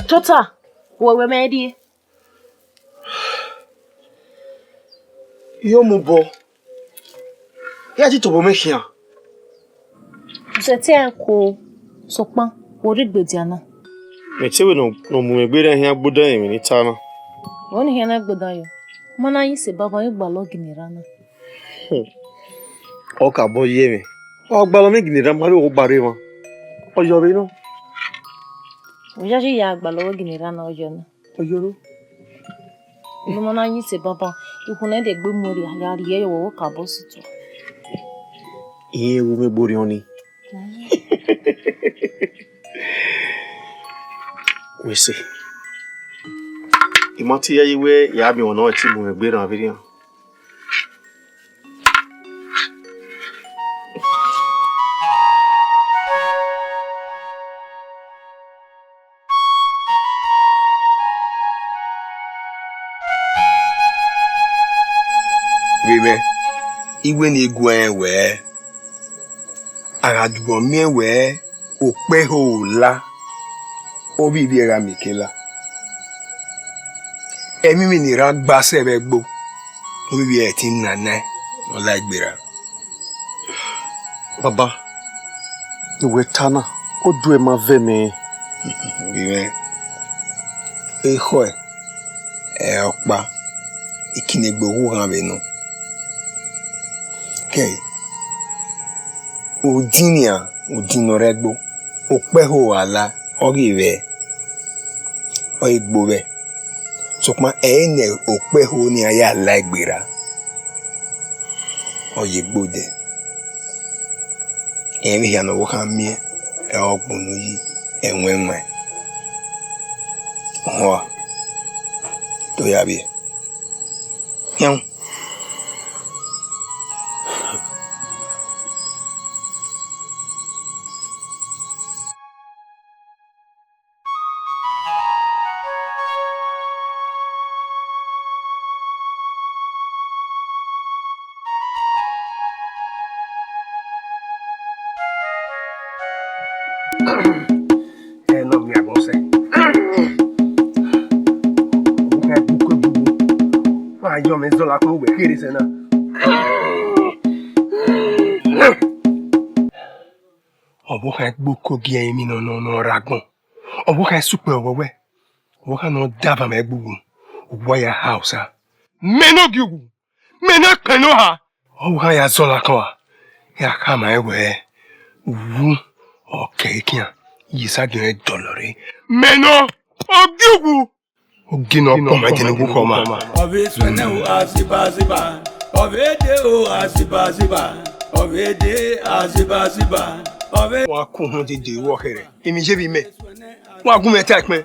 Tota, wẹ wẹ mẹ die. Yo mu obọ, ya ti tobọ mwẹ khian. Sẹtin ẹko, sokpan, wo rhie egbe dia na. Mẹ te wẹ ne ọ, ne ọ mu mwẹ gberra ehian gbe odẹ emwi ne I ta na. Wẹ ọnii khian na gbe odẹ yọ, ma na yin sẹ banban, I gbalọ ginni erha na. Hmm. Ọ ka bọ ye mwẹ. Ọ gbalọ mwẹ ginni erha, ma vbe wo gba rre emwa. Ọ yọ vbe nọ. Ọ yayi ya gbalọ wẹ ginni erha na, ọ yọ na. Ọ yọ nọ. Ne ma na yin sẹ banban, ikhun na de gbe mu rria, ya rhie yọ, wẹ wo ka bọ si tua. Irẹn ru mwẹ gbe orhiọn nii. Wẹ sẹ, I ma te yayi wẹ ya miẹn ọmwa ne ọ te mu mwẹ gberran vberriọ. Vbe mwẹ, I wẹ ne I guẹ rẹn wẹẹ, a gha dugbo miẹn wẹẹ okpẹho la, ovbi ivbi ẹre gha miẹn eke la. Ẹmwẹ ne erha gba sẹ vbe ẹgbo, ovbi ivbi ẹre te nana ẹn, ọ la egbe ra. Baba, ne uwẹ ta na, ọ duẹ ma vẹ mẹ. Vbe mwẹ, ekhọe, ẹ ọkpa, ikinnegbe oghughan vbe nọ. Kẹe, udin nian, udin ne ọ rre ẹgbo, okpẹho a la, ọ ghi vbe, ọ ghi gbe ovbẹ. Sokpan ẹ i re ne okpẹho nian ya la egbe ra, ọ ye gbe odẹ. Ẹmwẹ hia ne ọvbokhan miẹn, ẹ ọ gbunnu yi ẹwẹn ẹwaẹn. Hua, do ya vbiẹ. Yan. Ẹ nọ miẹn agbọn sẹ. Ovbokhan gbe uko gbe uwu. Wa yọ mwẹ zọla khin, uwẹ kherhe sẹ na. Ọvbokhan gbe uko gie ẹrinmwi nọ nọ nọ rre agbọn. Ọvbokhan sukpẹ ọwẹwẹ. Ọvbokhan ne ọ da van mwẹ gbe uwu. Uwa ya ha osa. Mẹ ne ọ gie uwu. Mẹ ne ẹkpẹn ne ọ ha. Ọvbokhan ya zọla kọn a, ya khama rẹn wẹẹ, uwu ọ kẹ ekian, ye sa gie ọnrẹn dọlọ rre. Mẹ nọ, ọ gie uwu. Ogie ne ọ kpọnmwẹ dee ne uwu khọ ma. Ọ vbe suẹnẹ o, asiba asiba. Ọ vbe de o, asiba asiba. Ọ vbe de, asiba asiba. Ọ vbe. Wa kun họn dede vbe ọkhẹrẹ, emwi ye vbe imẹ. Wa gu mwẹ ta ẹkpẹn.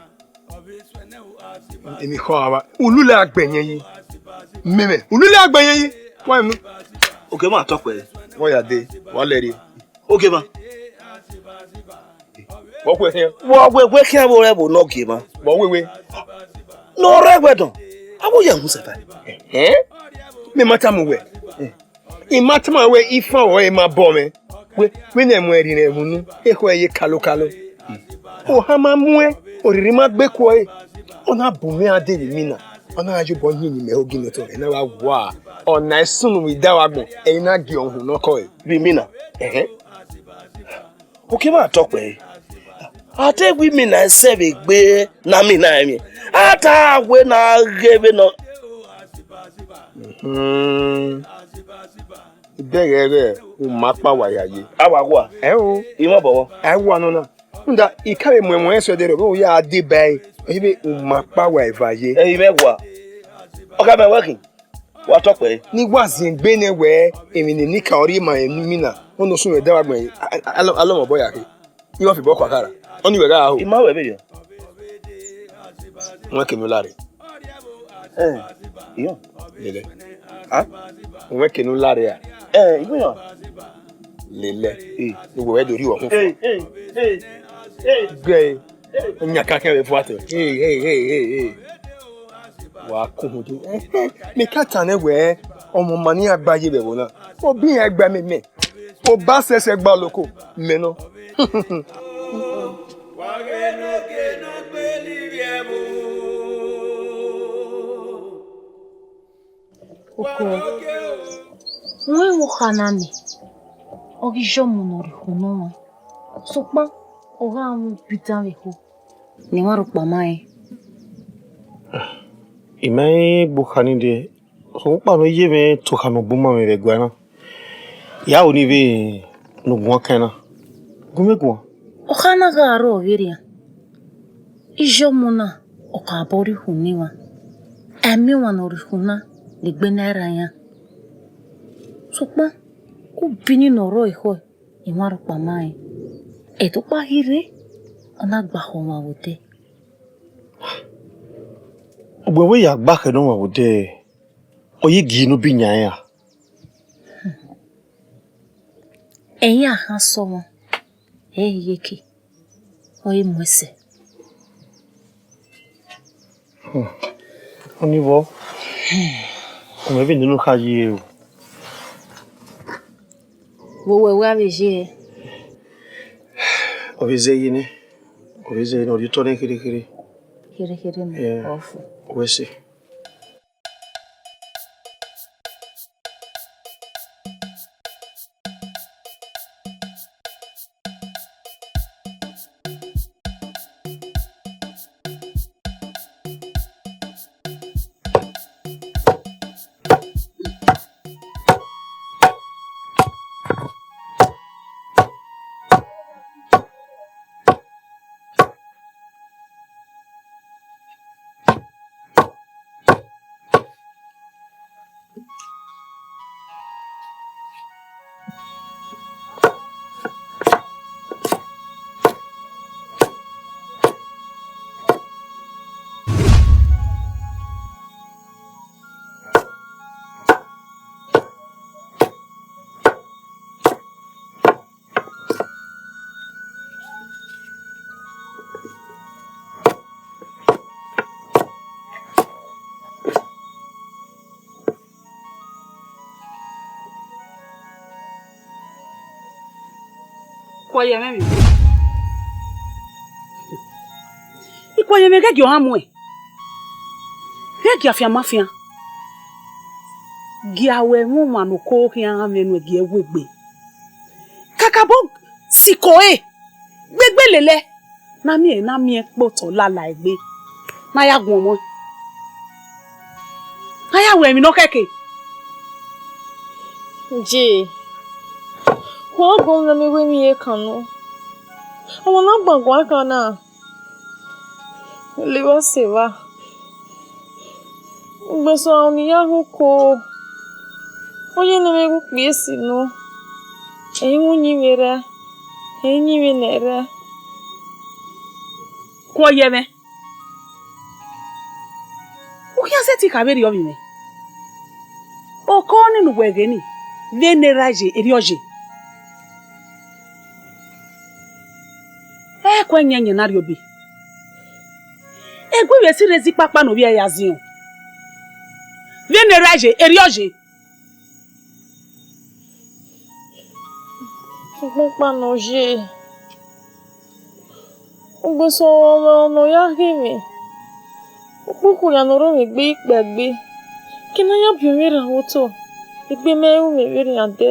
Emwi khọ ava. Ulule agbẹyẹn yi. Mẹmẹ, ulule agbẹyẹn yi. Wa emu. Oke ma tọ kpẹre. Wa ya dee, wa lẹrriẹ. Oke ma. Wọ khuẹ khian. Wọ wẹ wẹ khian vbe orẹ vbe nọ gie ma. Wọ wewe. Ne ọ rre ẹguẹdọn. Avbe oya mu sẹfa. Ẹn? Mẹ ma tama uwẹ. I ma tama wẹ ifan ọre ma bọ mwẹ. Wẹ, wẹ ne ẹmwẹ rhiẹnrhiẹn vbe unu, ekhọe ye kalokalo. Ohan ma muẹn, orhirhi ma gbe kuọ ẹre. Ọ na bu mwẹ a dee vbe imina. Ọ na gha ye obọ yin mẹ ogi ne otọ, ẹ na gha wa. Ọ na i sunu vbe idaro agbọn, ẹ i na gie ọhun ne ọ kọe. Vbe imina? Ẹhẹn. Oke ma tọ kpẹre. A te gu imina ẹsẹ vbe egbe ne a mina ẹmwẹ. A ta wẹ ne a ghe vbe nọ. Hmm. Ibẹghẹ ghẹ uma kpa wa ya ye. A wa gua. Ẹ o. I mwẹ obọ vbọ? A wa nọ na. Rhunmwuda, I ka vbe mu ẹmwẹ ọnrẹn sẹ ẹdẹrriọ, vbe u ya deba ẹre, ọ ye vbe uma kpa wa eva ye. Ẹ i mwẹ gua. Ọ ka mẹ wẹ khin. Wa tọ kpẹre. Ne I wa ziengbe nẹ wẹẹ, emwi ne enikaro rhie ma emwi na, ọnọ sunu ẹdẹ vbe agbọn, a, a, a, alọmọbọ ya khe. I wa fi bọ kua khara. Ọnii wẹ gha ho. I ma wẹ vberriọ. Wẹ kene u lare. Ẹ, iyọn. Lele. A? Wẹ kene u lare a. Ẹ, igbẹn yan. Lele. Ẹ. Iwẹ wẹ do rhie ọkhun fua. Ẹ, ẹ, ẹ, ẹ. Gẹ. Yan ka kẹ vbe fua tẹ. Ẹ, ẹ, ẹ, ẹ, ẹ. Wa kun hudu. Mẹ ka tama nẹ wẹẹ, ọmọ ma ne iran gba ye vbe ẹvbo na. Obọ iran gba mẹ mẹ. Oba sẹsẹ gba loko, mẹ nọ. Oko, uwẹ vbe okha na nẹ, ọ ghi yọ ọmọ ne ọ rhie okhuo nọ ruẹn, sokpan ọ gha mwẹ obi dan vbe ekhuo. Ne ima rhọkpa ma rẹn. I ma rẹn gbe okha ni dee, sokpan ne ọ ye mwẹ to okha ne ọ bu ma mwẹ vbe ẹguae na. Ya ru ni vbe ne u guan kẹn na, gu mwẹ guan. Okha na gha rrọọ vberriọ, iye ọmọ na ọ ka bọ rhie okhuo ne emwa, a miẹn ọmwa ne ọ rhie okhuo na ne egbe naira yan. Sokpan Ubini ne ọ rrọọ ekhọe, emwa rhọkpa ma rẹn. Ẹdẹ ọkpa ghi rre, ọ na gba khọ ọmwa vbe odẹ. Ugbẹn wẹ ya gba khẹ ne ọmwa vbe odẹ, ọ ye gie ne u bi yan ẹre ra? Ẹi ya khan sẹ ọmwa, ẹ i ye ke, ọ i mu ẹsẹ. Ọni vbọ, ọ mwẹ vbene unu kha ye o. Vbe owẹ wẹ a vbe ye? Ọ vbe zẹ ye nẹ, ọ vbe zẹ ye nẹ, ọ rhie otọ nẹ kherhe kherhe. Kherhe kherhe nẹ, ọ fu. Wẹ sẹ. Kua ye mwẹ emwi. I kua ye mwẹ ghẹ gie ọmwa muẹn. Ghẹ gie afianma fian. Gie aro ẹmwẹ ọmwa ne okọ khian mwẹ nuẹn gie wegbe. Kakabọ siko ẹre, gbegbe lele ẹe, ne a miẹn, ne a miẹn kpotọ lala egbe, ne a ya guọnmwẹ, ne a ya ru emwi ne ọ khẹke. Je, wa gọ mwẹ ne I wẹ emwi ye kan nọ. Ọmwa ne a gban guan kan na, Levba sẹ evba. Ugbẹn sẹ ọni ya ghe oko, ọ ye ne ẹmwẹ ghe ukpie esi nọ, ẹ i mu uyinmwẹ rre, ẹ i yin mwẹ nẹ rre. Kua ye mwẹ. U khian sẹtin kha vberriọ vbe mwẹ. Oko nene uwẹ ghe ni, vbene erha ye, erriọ ye. Ẹ kue yẹnyẹn ne a rhie obe. Egbe vbe sirra ezi kpakpa ne ovbi ẹre ya ziọn. Vbene erha ye, erriọ ye. Sokpan ọkpa ne ọ ye, ugbẹn sẹ ọmwa ne ọ ya ghe mwẹ, ukpukhu ya ne ọ rre mwẹ egbe ikpia egbe, ke ne a ya biẹ mwẹ rhan vbe otọ, egbe mẹ ru mwẹ vberriọ dẹ.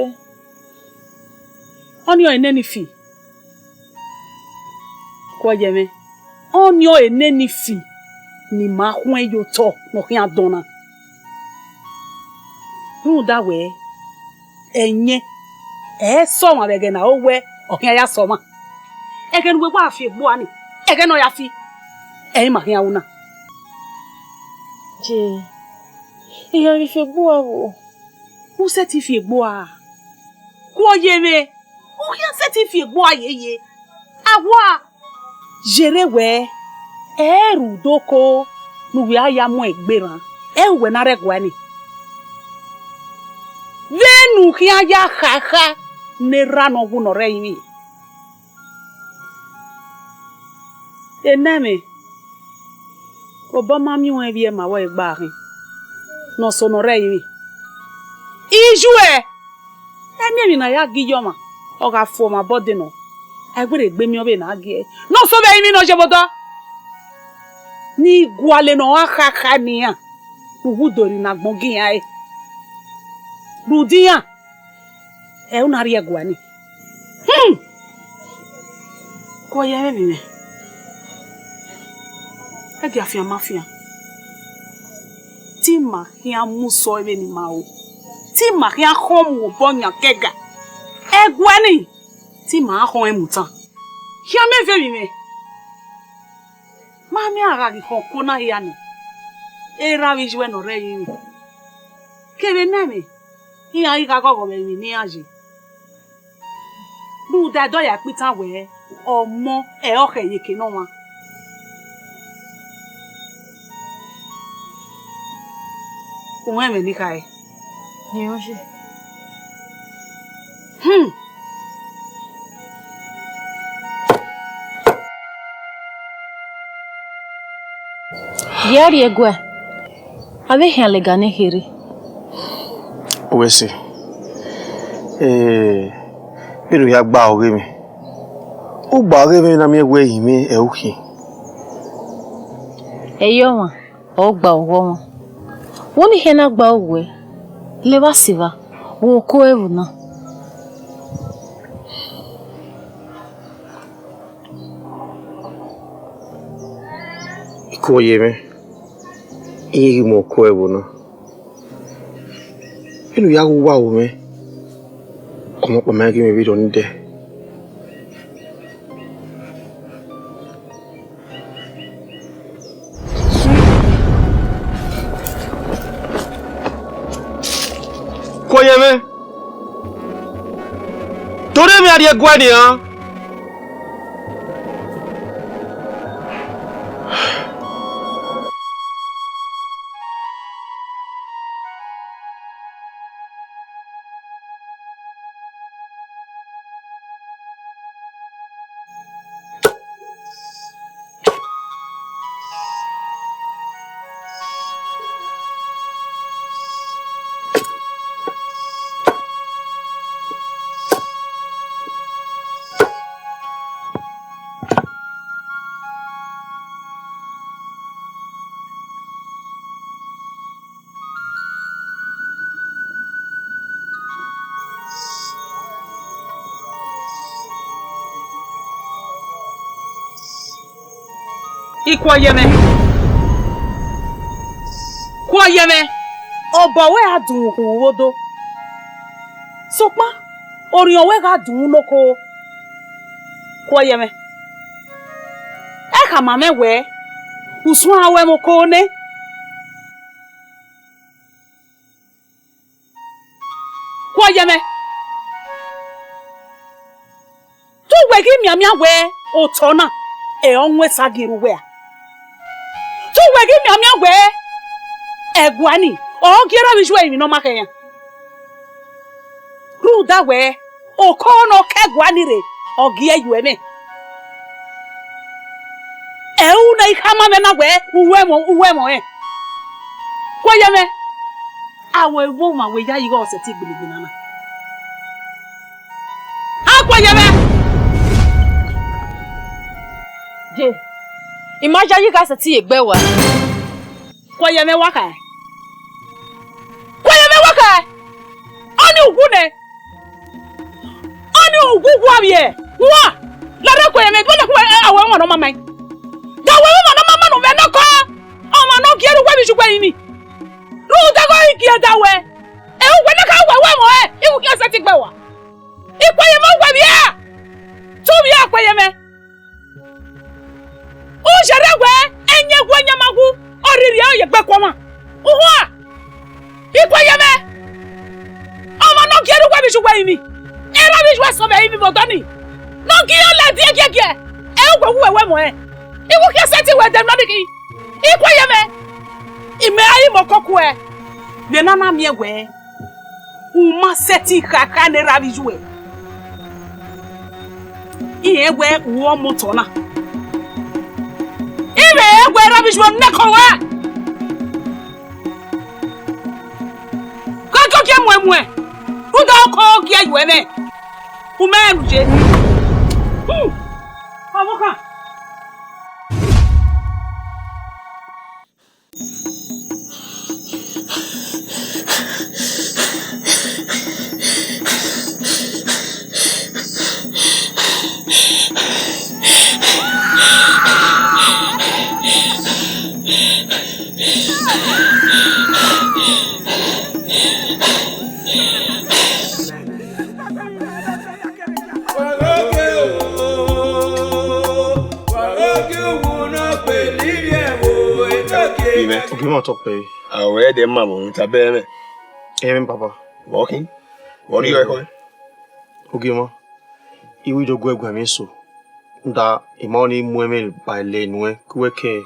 Ọnii ọre nene I fi. Kua ye mwẹ, ọnii ọre nene I fi ne ima khuẹn ye otọ ne ọ khian dọn na. Rhunmwuda wẹẹ, ẹyẹn, ẹ i sẹ ọmwa vbe ẹghẹ ne aro wẹ ọ khian ya sẹ ọmwa. Ẹghẹ ne uwẹ wa fi egbe ua ni, ẹghẹ ne ọ ya fi, ẹ i ma khian ru na. Je, I gha ghi fi egbe ua vbo? U sẹtin fi egbe ua. Kua ye mwẹ, u khian sẹtin fi egbe ua yeye. A wa yerre wẹẹ, ẹ i rre udoko ne uwẹ a ya mu egbe rran, ẹ i re uwẹ ne a rre ẹguae ni. Vbene u khian ya khakha ne erha ne ọ wu ne ọ rre ẹrinmwi. Enẹmwẹ, obọ ma miẹn uẹn vbiẹ ma vbe ẹre gba khin, ne ọ so ne ọ rre ẹrinmwi. Iyuẹ, ẹ miẹn emwi ne a ya gie iye ọmwa, ọ gha fu ọmwa obọ de nọ, a i wẹ rhe gbe miẹn ọvbene a gie ẹre. Ne ọ so vbe ẹrinmwi ne ọ ye vbe odọ, ne I gualọ ne ọ gha khakha ne iran, ne uwu do rri ne agbọn gie iran ẹre. Rhunmwuda iran, ẹ i re u na rrie ẹguae ni. Hmm. Kua ye mwẹ emwi mwẹ. Ẹ gie afianma fian. Te ima khian mu sẹ vbene ima ru. Te ima khian khọn mu obọ yan kẹga. Ẹguae ni, te ima khọn ẹn mu tan. Khian mẹ vbe emwi mwẹ. Ma miẹn a gha ghi khọn oko na hia nẹ, erha vbe iyuẹ ne ọ rre ẹrinmwi. Kevbe ne ẹmwẹ, iran ghi gha ghọghọ vbe emwi ne iran ye. Rhunmwuda ẹdẹ ọ ya kpitan wẹẹ, ọmọ ẹre ọ khẹ ye eke nọmwa. U mwẹ ẹmwẹ ne I khare? Rẹn ọse. Hmm. Vbe a rrie ẹguae, avbe khian lẹga ne kherhe. Wẹ sẹ, eh, vbene u ya gba ọghe mwẹ, u gba ọghe mwẹ na miẹn wẹ I mwẹ ẹre u khin. Ẹ i re ọmwa, ọ gba ọghe ọmwa. Vbene I khian na gba uwẹ, levba sẹ evba, vbe oko ẹvbo na. Ikuo ye mwẹ, I ghi mu oko ẹvbo na. Vbene u ya ghe uwu aro mwẹ, ọmọ ọkpa ma ghi mwẹ vberriọ ne I dẹ. Kuo ye mwẹ. Tore mwẹ a rrie ẹguae nian. Ikuo ye mwẹ. Kuo ye mwẹ. Obọ ruẹ a dunmwu ukhunmwu vbe odo. Sokpan, orhiọn ruẹ gha dunmwu ne oko. Kuo ye mwẹ. Ẹ khama mwẹ wẹẹ, u suẹn ruẹ mwẹ oko nẹ. Kuo ye mwẹ. Te uwẹ ghi mianmian wẹẹ otọ na, ẹ ọ wọn esa gie rre uwẹ a? Te uwẹ ghi mianmian wẹẹ ẹguae ni, ọ gie erha vbe iyuẹ emwi ne ọ ma khẹ yan? Rhunmwuda wẹẹ, oko ne ọ ke ẹguae ni rre, ọ gie yuẹ mwẹ. Ẹre u na i khama mwẹ na wẹẹ, u ru ẹmwẹ, u ru ẹmwẹ ọnrẹn. Kuo ye mwẹ. Awẹ vbe ọmwa wẹ ya ighe ọ sẹtin gbelegbe nana. A kuo ye mwẹ. Je, I ma yayi gha sẹtin ye egbe wa. Kuo ye mwẹ wa khae. Kuo ye mwẹ wa khae. Ọnii uwu nẹ. Ọnii uwu uwu avbiẹ. Wan. Lare kuo ye mwẹ, vbọzẹ kuo awẹ ọmwa ne ọ ma ma. Ga wẹ ọmwa ne ọ ma ma ne ọ vbe nọkọ. Ọmwa ne ọ gie rre uwẹ vbe iye uwẹ rinmwi. Rhunmwuda ẹghẹ ọ i gie da wẹ. Ẹ uwẹ ne ka wẹ wẹ mọ ẹ, I wu khian sẹtin gbe wa. I kuo ye mwẹ uwẹ vbiẹ. Te u vbiẹ kuo ye mwẹ. U yerre wẹ, ẹyẹn wu ẹyẹn ma wu, ọ rhirhi ọ ye egbe ku ọmwa. Uhua! I kuo ye mwẹ. Ọmwa ne ọ gie rre uwẹ vbe iye uwẹ rinmwi, erha vbe iye uwẹ sẹ vbe rinmwi vbe odọ nii. Ne ọ gie iran ladiẹ giẹgiẹ, ẹ i wẹ uwẹ wẹ mọ rẹn. I wu khian sẹtin wẹ dẹ mwa ni khin. I kuo ye mwẹ. I mẹ a i mọ kọkuẹ. Vbe na na miẹn wẹ, u ma sẹtin khakha ne erha vbe iye uwẹ. Irẹn wẹ u ọmọ otọ na. Irẹn wẹ erha vbe iye uwẹ nẹkọ wẹ. Kọkọ gie muẹn muẹn, rhunmwuda ọkọ gie yuẹ mwẹ. U mẹ rẹn unu ye. Hmm. Ọvbokhan. Ime, ogie mwa tọ kpẹre. Awẹ ẹdẹ ma vbe ta bẹrẹ mwẹ. Ẹmwẹ papa. Vbọ khin? Vbọ rhie ẹkọ? Ogie mwa. I wi do gu ẹguae mwẹ eso, rhunmwuda I ma ọnii mu ẹmwẹ ba ẹlẹ nuẹn, ke uwẹ ke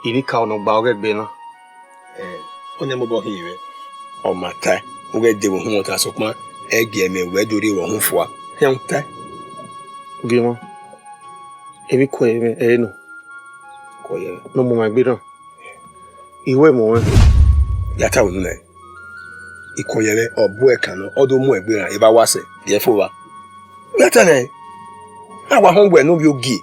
enikaro ne ọ gba ọghe egbe na. Ọnii mobọ hin mwẹ. Ọ ma tae, u ghẹ de vbe uhunmwu ọta, sokpan ẹgiẹ mẹ wẹ do rhie vbe uhunmwu fua. Khian tae. Gie mwa, emwi kuẹ mwẹ ẹre nọ. Kuẹ yẹ mwẹ. Ne ọ mu mwẹ egbe na. I wẹ mọ ẹn. Ya ta unu nẹ. Ikun yẹmwẹ, ọ bu ẹkan nọ, ọ do mu egbe rran, eva wa sẹ, rhie fo vba. Ya ta nẹ, a wa họn wẹ ne ovbi ogie.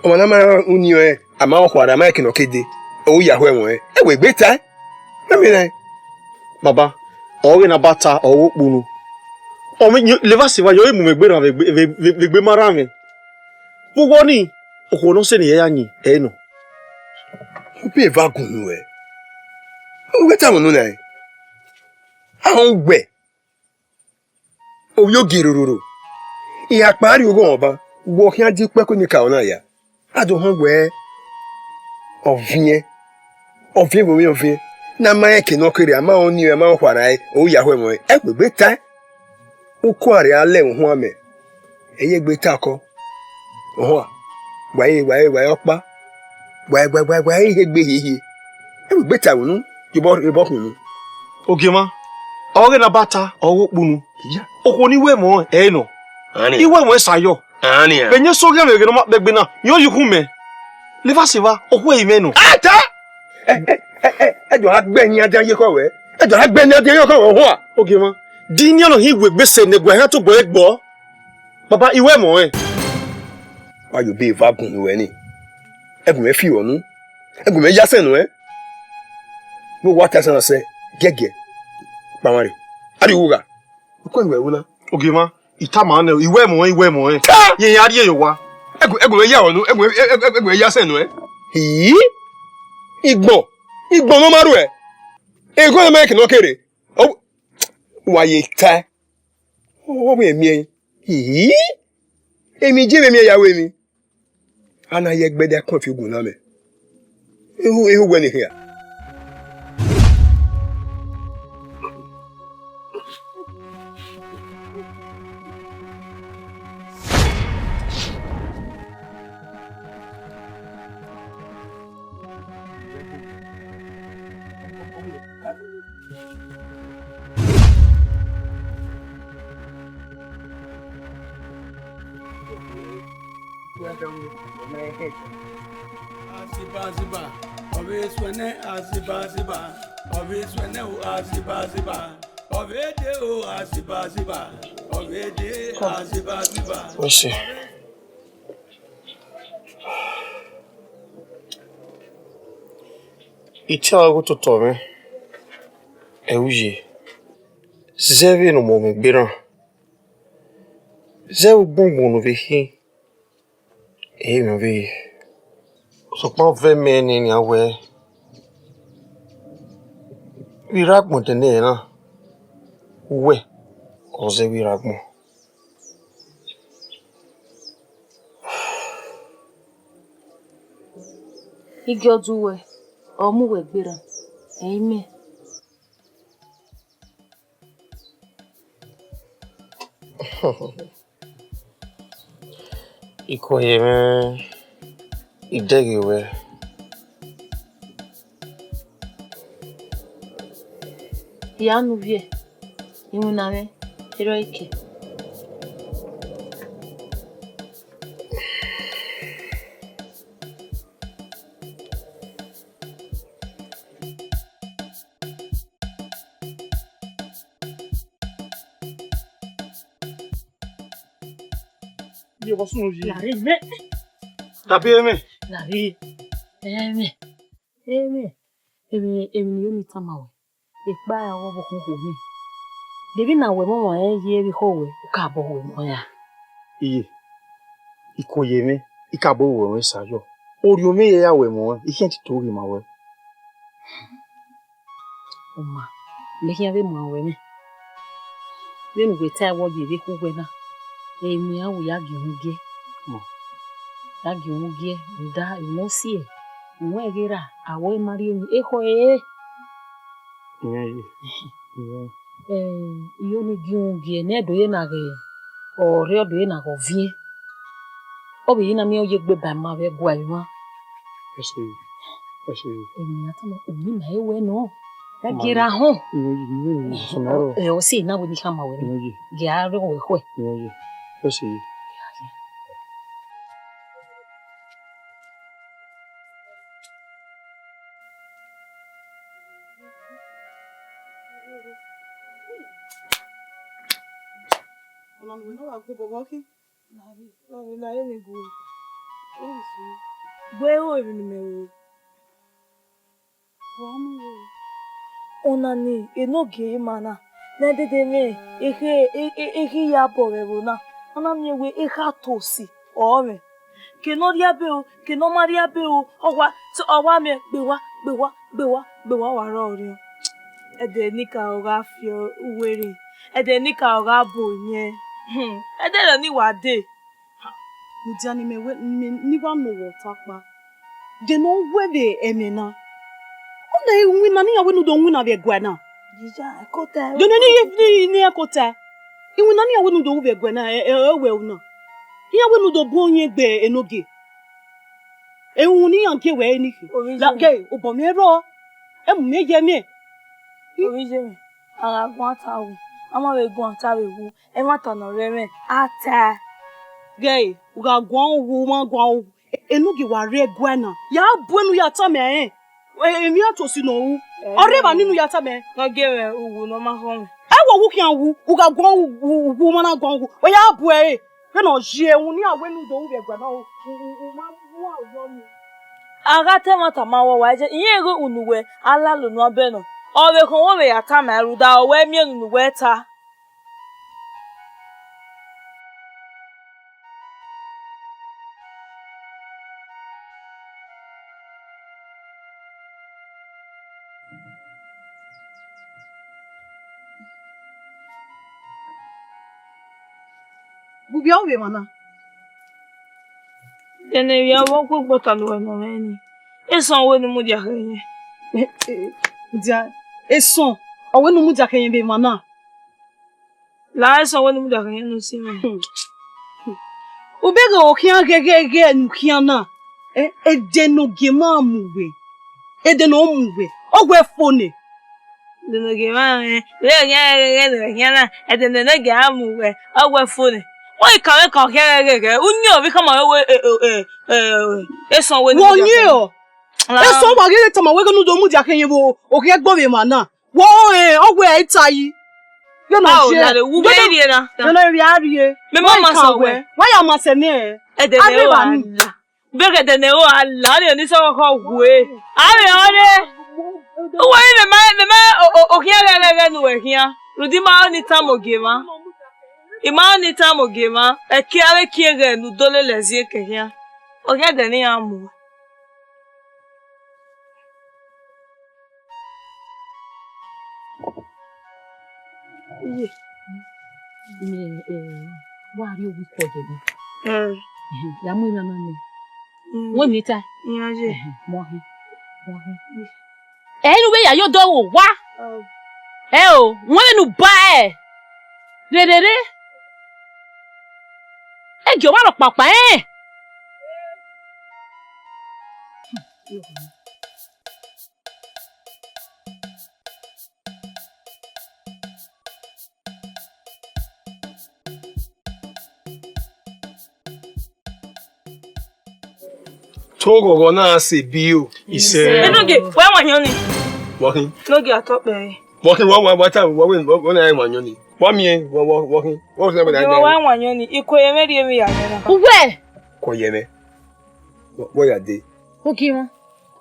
Ọmwa ne a ma uniẹn ọnrẹn, a ma rẹn okhuo rre, a ma rẹn eke ne ọ ke dee, ọ ya ho ẹmwẹ ọnrẹn, ẹ wẹ egbe tae. Mẹmẹ nẹ. Baba, ọghe ne a ba ta, ọ ghe okpunu. Ọ mwẹ, levba sẹ evba, yọ i mu mwẹ egbe rran vbe egbe, vbe, vbe, vbe egbe ma rran mwẹ. Vbe uwu ọnii, okhuo ne ọ sẹ ne I ya yin, ẹ i nọ. Ubi eva gun unu ẹre. U ghẹ tama unu nẹ. A họn wẹ, ovbi ogie rororo. I ya kpa rrie oghọmwa ọba, wẹ ọ khian die ukpẹko ne ka ọna ya. A do họn wẹ, ọviẹn, ọviẹn vbe ovbi ọviẹn, ne a ma rẹn eke ne ọ kere, a ma rẹn uniẹn, a ma rẹn okhuo rre, ọ ya ho ẹmwẹ ọnrẹn, ẹ wẹ egbe tae. Uku a rhie a lẹ ẹmwẹ uhunmwu amẹ, ẹ i ye egbe ta okọ. Ọhọn, wa re, wa re, wa re ọkpa, wa, wa, wa, wa re ihe egbe hiehie. Ẹ wẹ egbe ta vbe unu, ye obọ, ye obọ khin unu. Ogiemwa, ọghe ne a ba ta, ọ ghe okpunu. Iya. Okhuo ne I wẹ ẹmwẹ ọnrẹn, ẹ i nọ. Anẹ. I wẹ ẹmwẹ ọnrẹn sa yọ. Anẹ. Vbe iyẹn sẹ ọghe mwẹ ghe ne ọ ma kpẹ egbe na, yọ ye ukhun mẹ. Levba sẹ evba, okhuo ẹre I mwẹ nọ. Ata! Ẹ, ẹ, ẹ, ẹ, ẹ jọ gha gbe ẹyin adian ye ekhọe ruẹ. Ẹ jọ gha gbe ẹyin adian ye ekhọe ruẹ hua. Ogiemwa, de inian nọ hin wẹ egbe sẹ ne ẹguae hia tobọ ẹre gbọ? Baba, I wẹ ẹmwẹ ọnrẹn. Wa ye obọ eva gun unu ruẹ ni. Ẹgun mwẹ fi ruẹ unu. Ẹgun mwẹ ya sẹ nuẹn. Vbe uwa ta ẹsan na sẹ, giẹgiẹ, kpamwa rre. A rrie uwu gha. Uku ẹre wẹ wu na. Ogiemwa, I tama nẹ, I wẹ ẹmwẹ ọnrẹn, I wẹ ẹmwẹ ọnrẹn. Ta! Yẹn ya rrie ye owa. Ẹgu, ẹgu mwẹ ya ruẹ unu, ẹgu, ẹ, ẹ, ẹ, ẹgu mwẹ ya sẹ nuẹn. Hii! Igbọn, igbọn ne ọ ma ruẹ. Eghọn ne ọ ma rẹn eke ne ọ kere. Ọ, wa ye tae. Ọ, ọ wẹ miẹn. Hii! Emwi je vbe miẹn ya ru emwi. A na ye ẹgbẹdẹ akọn fi ugun na mẹ. Ihu, ihu wẹ ne I khian. Azibaziba, ọvbe suẹnẹ azibaziba, ọvbe suẹnẹ o azibaziba, ọvbe de o azibaziba, ọvbe de azibaziba. Wẹ sẹ. I tie ọghe ototọ mwẹ, ẹ ru ye, zẹ vbene u mu mwẹ egbe na, zẹ vbe ugbugbu ne u vbe khin, ẹ i mwẹ ọvbehe. Sokpan ọ vẹ mẹ nene nian wẹẹ, vbe irhagbọn ẹdẹnẹrẹ na, uwẹ ọ zẹ vbe irhagbọn. I gie ọdẹ uwẹ, ọ mu uwẹ gberra, ẹ i mẹ. Ikhuo ye mwẹ, I dẹghe ruẹ. Ya ne u viẹ, iwinna mwẹ, erha ẹre ke. Iye, wa sunu yi. Lare mẹ. Tabi ẹmwẹ. Lare. Ẹmwẹ. Ẹmwẹ. Emwi, emwi ne I yo ni tama wẹ. Ekpa ra ghẹ ọvbokhan okhuo mwẹ. Deghẹ na wẹ mọ ọmwa rẹn ye vbe ekhọe ruẹ, u ka bọ wẹ mọ ya. Iye, ikhuo ye mwẹ, I ka bọ wẹ mọ sa yọ. Orhiọn mwẹ ya wẹ mọ, I khian tito ghi ma wẹ. Ọ ma, mẹ khian vbe muan ruẹ mwẹ. Vbene uwẹ ta ẹvbo ye vbe khu uwẹ na, emwi iran wẹ ya gie uhunmwu gie. Hmm. Ya gie uhunmwu gie, rhunmwuda emwi ne ọ si ẹe, uwẹ ghe ra, a wẹ ma rhie emwi ekhọe ẹre. Iran ye. Iran. Eh, I yo ni gie uhunmwu gie, ne ẹdẹ ye na ghe, Ọ rre ọdọ na ghe ọ viẹn. Ọ vbe ye na miẹn ọ ye egbe ba ima vbe ẹguae emwa. Ẹ ṣe, ẹ ṣe. Emwi ne a tama, emwi ma he wẹ nọ. Ya gie ra họn. Ẹ, ọ si na wẹ ne I khama wẹ nẹ. Gie a rre wẹ khuẹ. Ẹ ṣe. Ọna ne uwẹ na wa gu obọ vbe ọkhi. Gbe ru emwi ne imẹ ru. Wa mu ru. Ọna ni, enogie ima na, ne a dede mwẹ ekhe, e- e- ekhe iyabọ vbe ẹvbo na, a na miẹn wẹẹ ekha tosi ọre ọ mwẹ. Ke ne ọ rhie abe o, ke ne ọ ma rhie abe o, ọ wa, ọ wa miẹn gbe wa, gbe wa, gbe wa, gbe wa, wa rrọọ orhiọn. Ẹdẹ ne I ka gha fi uwu rre, ẹdẹ ne I ka gha bu yẹn, hmm, ẹdẹ ne I wa dee. Mudia ne imẹ wẹ, ne imẹ, ne I wa nọ wẹ ọta ọkpa. De ne ọ wẹ vbe ẹmwẹ na? Ọ na iwinna ne iran wẹ ne u do winna vbe ẹguae na? Jija, ẹkotẹ. De ne ne iran kotẹ? Iwinna ne iran wẹ ne u do ru vbe ẹguae na, ẹ, ẹ, ẹ wẹ una. Iran wẹ ne u do bu oyin gbe enogie. Ehunmwu ne iran gie wẹ ẹre ni khin. Ovbi La- Jemi. Ghe, obọ mwẹ rrọọ. Emu mwẹ ye mwẹ. Ovbi Jemi, a gha guan ta wu, a ma vbe guan ta vbe wu, ẹmwata ne ọ rre mwẹ, a ta. Ghe, u gha guan wu, u ma guan wu. Enogie wa rre ẹguae na, ya bu enu ya tama ẹre. E- emwi iran tosi ne ọ ru. Ọ rre evba nene u ya tama ẹre. Ne ọ gie mwẹ uwu ne ọ ma khọn mwẹ. Ẹ wẹ uwu khian wu, u gha guan wu, u- u- u ma na guan wu. Wẹ ya bu ẹre. Vbene ọ ye ẹwu ne iran wẹ ne u do ru vbe ẹguae na, u- u- u ma mu aro ni. A gha ta ẹmwata ma wẹ, wa je, irẹn ghe unu wẹ, a lalo unu abẹ nọ. Ọ vbe khọn wẹ vbe ya tama ẹre, rhunmwuda ọ wẹ miẹn unu wẹ ta. Gu vbiẹ ru vbe emwa na. Ẹdẹ ne vbiẹ vbe ọ gu egbe ọta ne uwẹ nọ mwẹ ni. Esọn wẹ ne u mudia khẹ yẹn. Dia, esọn, ọ wẹ ne u mudia khẹ yẹn vbe emwa na. La esọn wẹ ne u mudia khẹ yẹn ne u si mwẹ. Ubeghe okhian ghẹghẹghẹ ne u khian na, eh, ẹdẹ ne ogie ma mu wẹ, ẹdẹ ne ọ mu wẹ, ọ wẹ fo nẹ. Ẹdẹ ne ogie ma mu wẹ, vbe okhian ghẹghẹghẹ ne u khian na, ẹdẹ ne ogie ma mu wẹ, ọ wẹ fo nẹ. Wẹ I kan mwẹ kan okhian ghẹghẹghẹ, u yin ovbi khama wẹ, eh, eh, eh, eh, esọn wẹ ne u mudia khẹ yẹn. Wẹ yin ọ? Esọn wa ghi tama wẹ ne u do mudia khẹ yẹn vbe okhian egbe vbe emwa na. Wẹ ọnrẹn, ọ wẹ ẹ i ta yi. Yọ na, a o ye. Lare, wu vbe rrie na. Yọ na, rhie a rrie. Mẹ ma ma sẹ wẹ. Wa ya ma sẹ mẹ. Ẹdẹ ne o a la. Bẹghe ẹdẹ ne o a la, ọnii ọnii sẹ ọkhọ gue. A rhe ọre. Uwẹ ri mẹ ma, mẹ ma, o- o- okhian ghẹghẹghẹ ne uwẹ khian. Rhunmwuda ima ọnii tama ogie mwa. Ima ọnii tama ogie mwa. Ẹki avbe kie ghẹ ne u do lele ẹzie ke khian. Okhian ẹdẹ ne iran mu. Iye, mẹ, eh, wa rrie owa ikhuo ye nẹ. Eh. Ehe, ya mu emwa na nẹ. Mm. Wẹ miẹn ta? Iran ye. Ehe, mọ hin, mọ hin. Ẹ i ru vbe ya ye odọ vbe owa. Oh. Ẹ o, wẹ vbene u ba ẹe. Rherere. E gie owa rhọkpa ọkpa rẹn. Te oghọghọ na sẹ ebi o, isẹ. Enogie, wẹ wanniẹn ọnii. Vbọ khin? Enogie, a tọ kpẹre. Vbọ khin, wẹ, wẹ, wẹ ta, wẹ, wẹ, wẹ na wanniẹn ọnii. Wa miẹn, vbọ, vbọ, vbọ khin. Wẹ, wẹ, wẹ, wẹ wanniẹn ọnii. Iko ye mwẹ rhie emwi ya mwẹ na. Uwẹ! Kọ ye mwẹ. Wẹ, wẹ ya dee. Ogie mwa.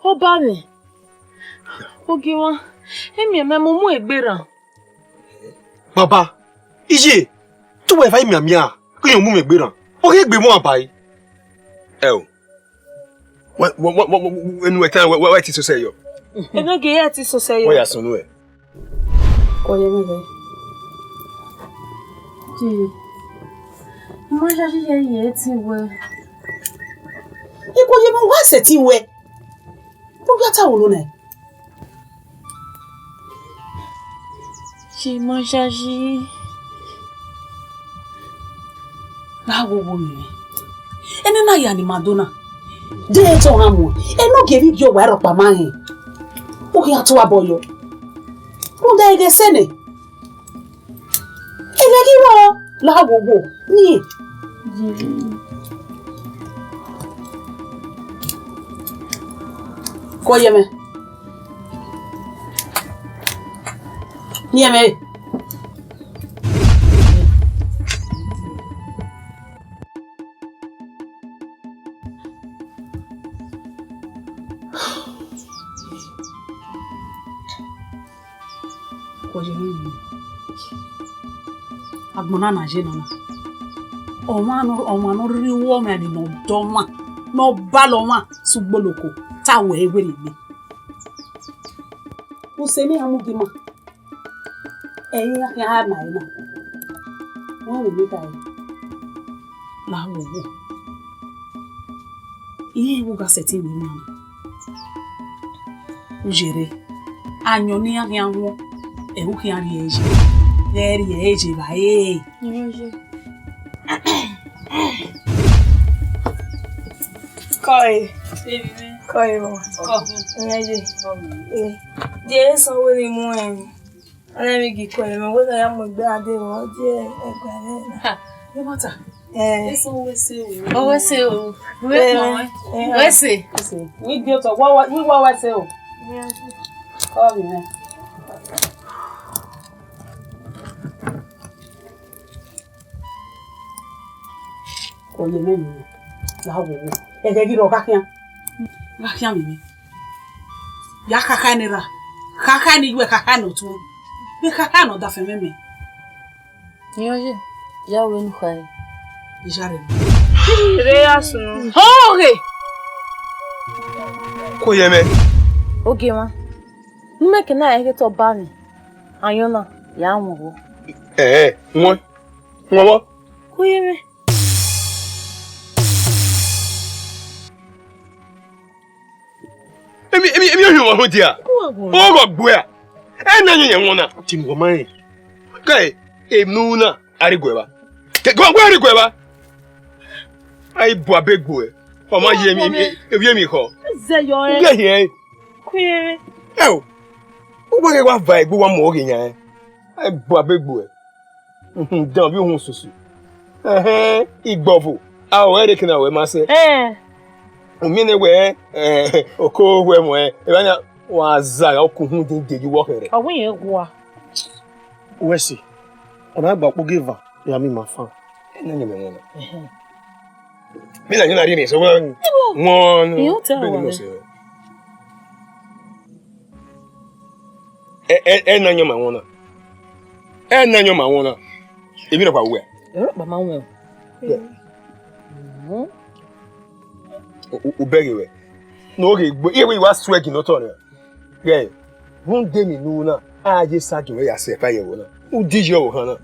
Ọba mwẹ. Ogie mwa. Emiẹn mẹ mu mu egbe rran. Baba, iye, te uwẹ eva imianmian, ke irẹn mu mwẹ egbe rran. Ọ ghi egbe mwa ba ẹe. Ẹ o. Wẹ, wẹ, wẹ, wẹ, wẹ, enu ẹtan, wẹ, wẹ, wẹ ti sosẹ yọ. Enogie ya ti sosẹ yọ. Wẹ ya sunu ẹ. Kọ ye mwẹ vbe. Jee. Ima yayi ye ye ti wẹ. Ikọ ye mwẹ wa sẹ ti wẹ. Ọ ghi a ta wẹ nẹ. Jee, ima yayi. Gha wo wo mwẹ. Ẹnẹ na ya ne ima do na. De etọ ọmwa muẹn. Ẹnẹ ọ gie vbe gie owa rhọkpa ma rẹn. U khian tuabọ yọ. Rhunmwuda ẹghẹ sẹ nẹ. Ẹghẹ ghi rrọọ, la wo wo. Ni. Kọ ye mwẹ. Ni ẹmwẹ. Agbọn na na ye nọ na. Ọmwa nọ, ọmwa ne ọ rhirhi ru ọmwa ni ne ọ dọ ọmwa, ne ọ balọ ọmwa sẹ ugboloko, te a wẹ ẹre werriegbe. Use ne iran mu gie ima. Ẹre iran khian gha ma ẹre na. Wẹ vbe ne I ta ẹre? La wo wo. Irẹn vbe u gha sẹtin ru na. U yerre. Ayọn ne iran khian wọn, ẹre u khian rhie ẹre ye. Ghẹ rhie ẹre ye vba ẹre. Kọe. Kọe, mama. Kọ. Iran ye. Eh. Die sẹ wẹ ne I mu ẹn? Ọnẹ vbe gie ikun ẹmwẹ wẹ ne a ya mu egbe a dee vbe ọ die ẹguae nẹ. Ha, ẹ ma ta. Eh. Eso wẹ se o. Ọ wẹ se o. Wẹ Eh, kpọ wẹ. Eh. Wẹ se. Wẹ se. Wẹ gie otọ, wẹ wẹ, wẹ wẹ se o. Kọ vbe mwẹ. Kọ ye mwẹ nẹ. La wo wo. Ẹghẹ ghi rrọọ gha khian. Gha khian mwẹ. Ya khakha ne erha, khakha ne iyuẹ, khakha ne ọtuẹn, vbe khakha ne ọdafẹn mwẹ mẹ. Iran ye, ya ru enu khae. Ijare. Re ya sunu. Oghe! Kọ ye mwẹ. Ogie mwa. Ne imẹ ke na rẹn ghe te ọ ba mwẹ, ayọn na, ya wọn vbọ. Ẹẹ, wọn, wọn vbọ. Kọ ye mwẹ. Emi, emi, emi ohiẹn ọmwa họn dia. Ọghọ gbuẹ a. Ẹ na yẹn yẹn wọn na. Ti mu ọma rẹn. Ke enu na a rre guẹ vba. Ke gua gua rre guẹ vba. Ai bu abe gbuẹ. Ọma ye emi, emi, emi, emi khọ. Zẹ yọ ẹ. Gẹ hiẹ. Kuyere. Ẹ o. U wa ghe wa va egbe wa mu ọghe yan ẹ. Ai bu abe gbuẹ. Uhun, dan vbe uhun susu. Ẹhẹn, igbọvo, a ru ẹre kene a ru ẹre ma sẹ. Ẹn. U miẹn nẹ wẹ, eh, oko wẹ mu ẹ, evba na wa za gha okuhun dede ye uwu ọkhẹrẹ. Ọ wẹ irẹn gua. Wẹ sẹ, ọ na gba okpogieva ya miẹn ima fan. Ẹ na yẹn mẹ wọn na. Ẹhẹn. Vbene a yẹn na rhie emwi sẹ, wọn, wọn, Iye otọ bene wa mẹ. Ẹ, ẹ, ẹ na yẹn ma wọn na. Ẹ na yẹn ma wọn na. Emwi nọkpa wẹ. Ẹ, kpa ma wọn. Yeah. Mhm. U, u, u bẹghe wẹ. Ne ọ ghe gbe, iye wẹ wa suẹ gin otọ nẹ. Ghẹ, rhunmwuda emwi ne u ru na, a ye sa gin wẹ ya sẹ ẹpa ye ẹvbo na. U di ye ọvbokhan na.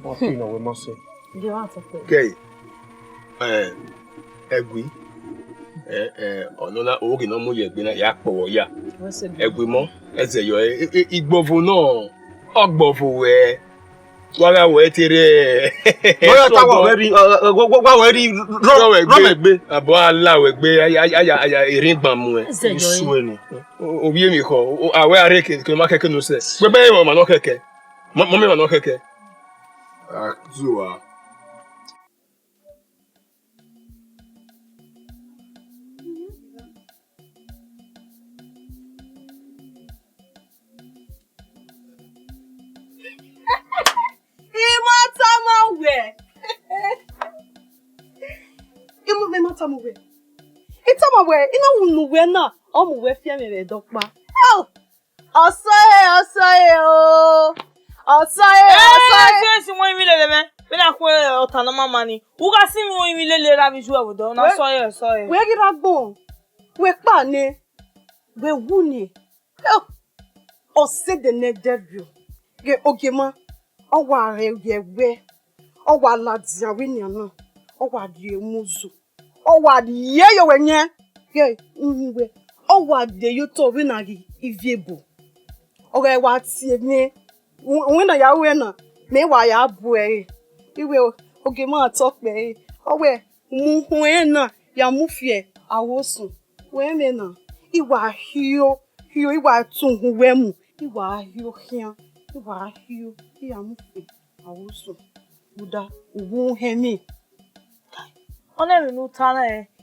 Wa fi nọ wẹ ma sẹ. Ghe wa tọ kẹ. Kẹ, eh, ẹgui, eh, eh, ọnọ na, oghe ne ọ mu ye egbe na, ya kpọvbọ ya. Wẹ sẹ gbe. Ẹgui mọ, ẹzẹ yọ, eh, eh, eh, igbọvo nọ, ọgbọvo wẹ, wa gha wẹ te rre. Wẹ ya ta wa wẹ ri, eh, eh, wa, wa, wa wẹ ri, rọ, rọ wẹ gbe. Abọ a la wẹ gbe, aya, aya, aya, erin gban mu ẹ. Ẹzẹ yọ, eh. Isu ẹni. O, o, ovbi emwi khọ, o, a wẹ a rre ke, ke ma kẹkẹ no sẹ. Wẹ bẹ emwa nọ kẹkẹ. Mọ, mọ mẹ emwa nọ kẹkẹ. A zuwa. I ma tama wẹ. I mu, I ma tama wẹ. I tama wẹ, I na wu unu wẹ na, ọ mu wẹ fiẹmwẹ vbe ẹdẹ ọkpa. Au! Ọsọre, ọsọre o. Ọsọre, ọsọre. Ẹ, ẹ, ẹ, ẹ, wọn rinmwi lele mẹ. Vbene a khu ọta ne ọ ma ma ni. U gha si wọn rinmwi lele ra vbe iju ẹvbo dọ, na ọsọre, ọsọre. Wẹ ghi ra gbọn. Wẹ kpa nẹ. Wẹ wu nẹ. Ọ sẹ de ne devil. Ghe ogiema, ọ wa rre ye ẹwẹ, ọ wa ladian vbe inian na, ọ wa rhie mu uzu, ọ wa rhie ye owẹ yẹn. Ghe uhunmwu wẹ, ọ wa rhie ye otọ vbene a ghi ivbi ebo. Ọ ghẹ wa tie mwẹ, wẹ na ya ru ẹre na, mẹ wa ya bu ẹre. Iwe o, Ogie ma tọ kpẹre. Ọ wẹ, mu uhunmwu ẹre na ya mu fiẹ aro sunu. Wẹ mwẹ na, I wa hio, hio, I wa tọn uhunmwu wẹ mu, I wa hio khian, I wa hio, I ya mu fiẹ aro sunu. Rhunmwuda, u wu hẹn emwi. Ọnii emwi ne u ta na,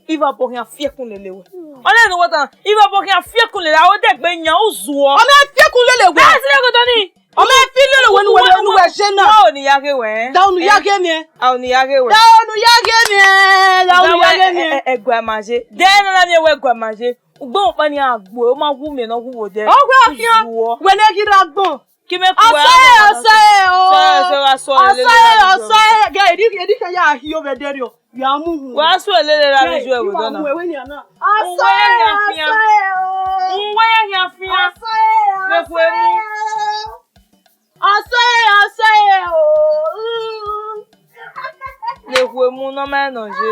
I vbe obọ khian fi ẹkun lele wẹ. Ọnii emwi ne u ta na, I vbe obọ khian fi ẹkun lele, a odẹ gbe yan, u zuọ. Ọ ma fi ẹkun lele wẹ. Ẹ, sẹ ẹkun tọ ni. Ọ ma fi lele wẹ ne uwẹ, ne uwẹ je na. Unu ya ghe wẹ. Da unu ya ghe miẹn. A, unu ya ghe wẹ. Da unu ya ghe miẹn. Da unu ya ghe miẹn. Ẹguae ma ye. De na na miẹn wẹ ẹguae ma ye. Ugbo kpa ni a gbe, ọ ma wu miẹn ne ọ wu vbe odẹ. Ọ wẹ ọ khian. Wẹ ne ghi rre agbọn. Ki mẹ ku wẹ. Ọsẹ, ọsẹ o. Ọsẹ, ọsẹ, ọsẹ, ọsẹ, ọsẹ. Gẹ, edi, edi kẹ ya hi ovẹ dẹrriọ. Ya mu hu. Wa su elele ra vbe ju ẹvbo dọ na. Wa mu ẹvbo nian na. Uwẹ ya khian fian. Ọsẹ o. Uwẹ ya khian fian. Ọsẹ o. Mẹ ku emu. Ọsẹ, ọsẹ o. Mẹ ku emu ne ọ ma nọ ye.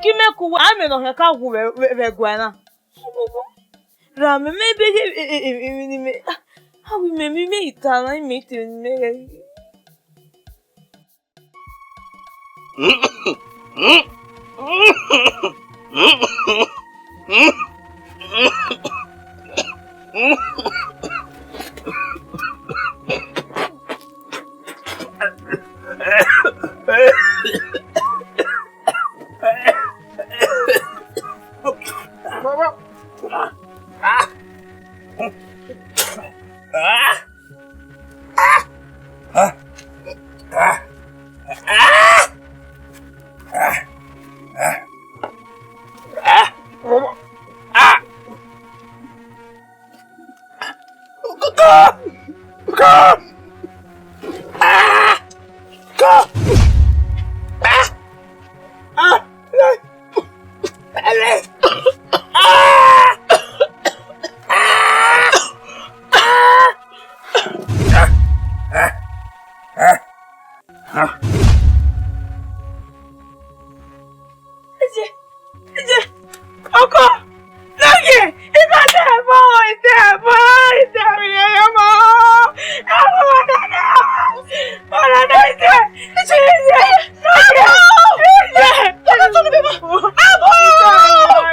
Ki mẹ ku wẹ, a mẹ nọ khian ka wu vbe, vbe, vbe ẹguae na. Ra mẹ, mẹ be ye, e, e, e, emwi ne mẹ, a wẹ mẹ, mẹ, mẹ i ta na, mẹ i te emwi ne mẹ ghẹ. Eje, eje, ọkọ, lọye, ibadẹ ẹbọ, idẹ ẹbọ, idẹ ẹbọ, ẹbọ, ọdada, ọdada, idẹ, idẹ, idẹ, idẹ, idẹ, ẹbọ, ẹbọ, idẹ,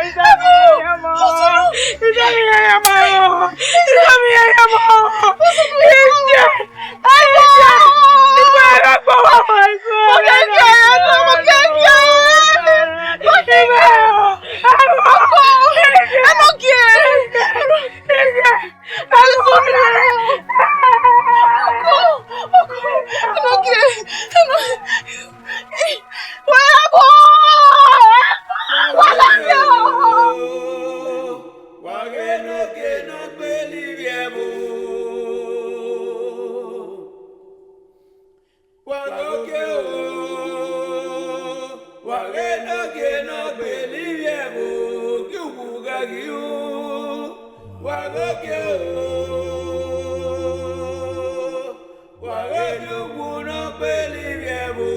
idẹ, idẹ, idẹ, idẹ. Wa ghe ne ogie ne ọ gbele ivbi ẹvbo. Wa ghe ogie o, wa ghe ne ogie ne ọ gbele ivbi ẹvbo, gie uwu gha ghi ru. Wa ghe ogie o, wa ghe ne uwu ne ọ gbele ivbi ẹvbo.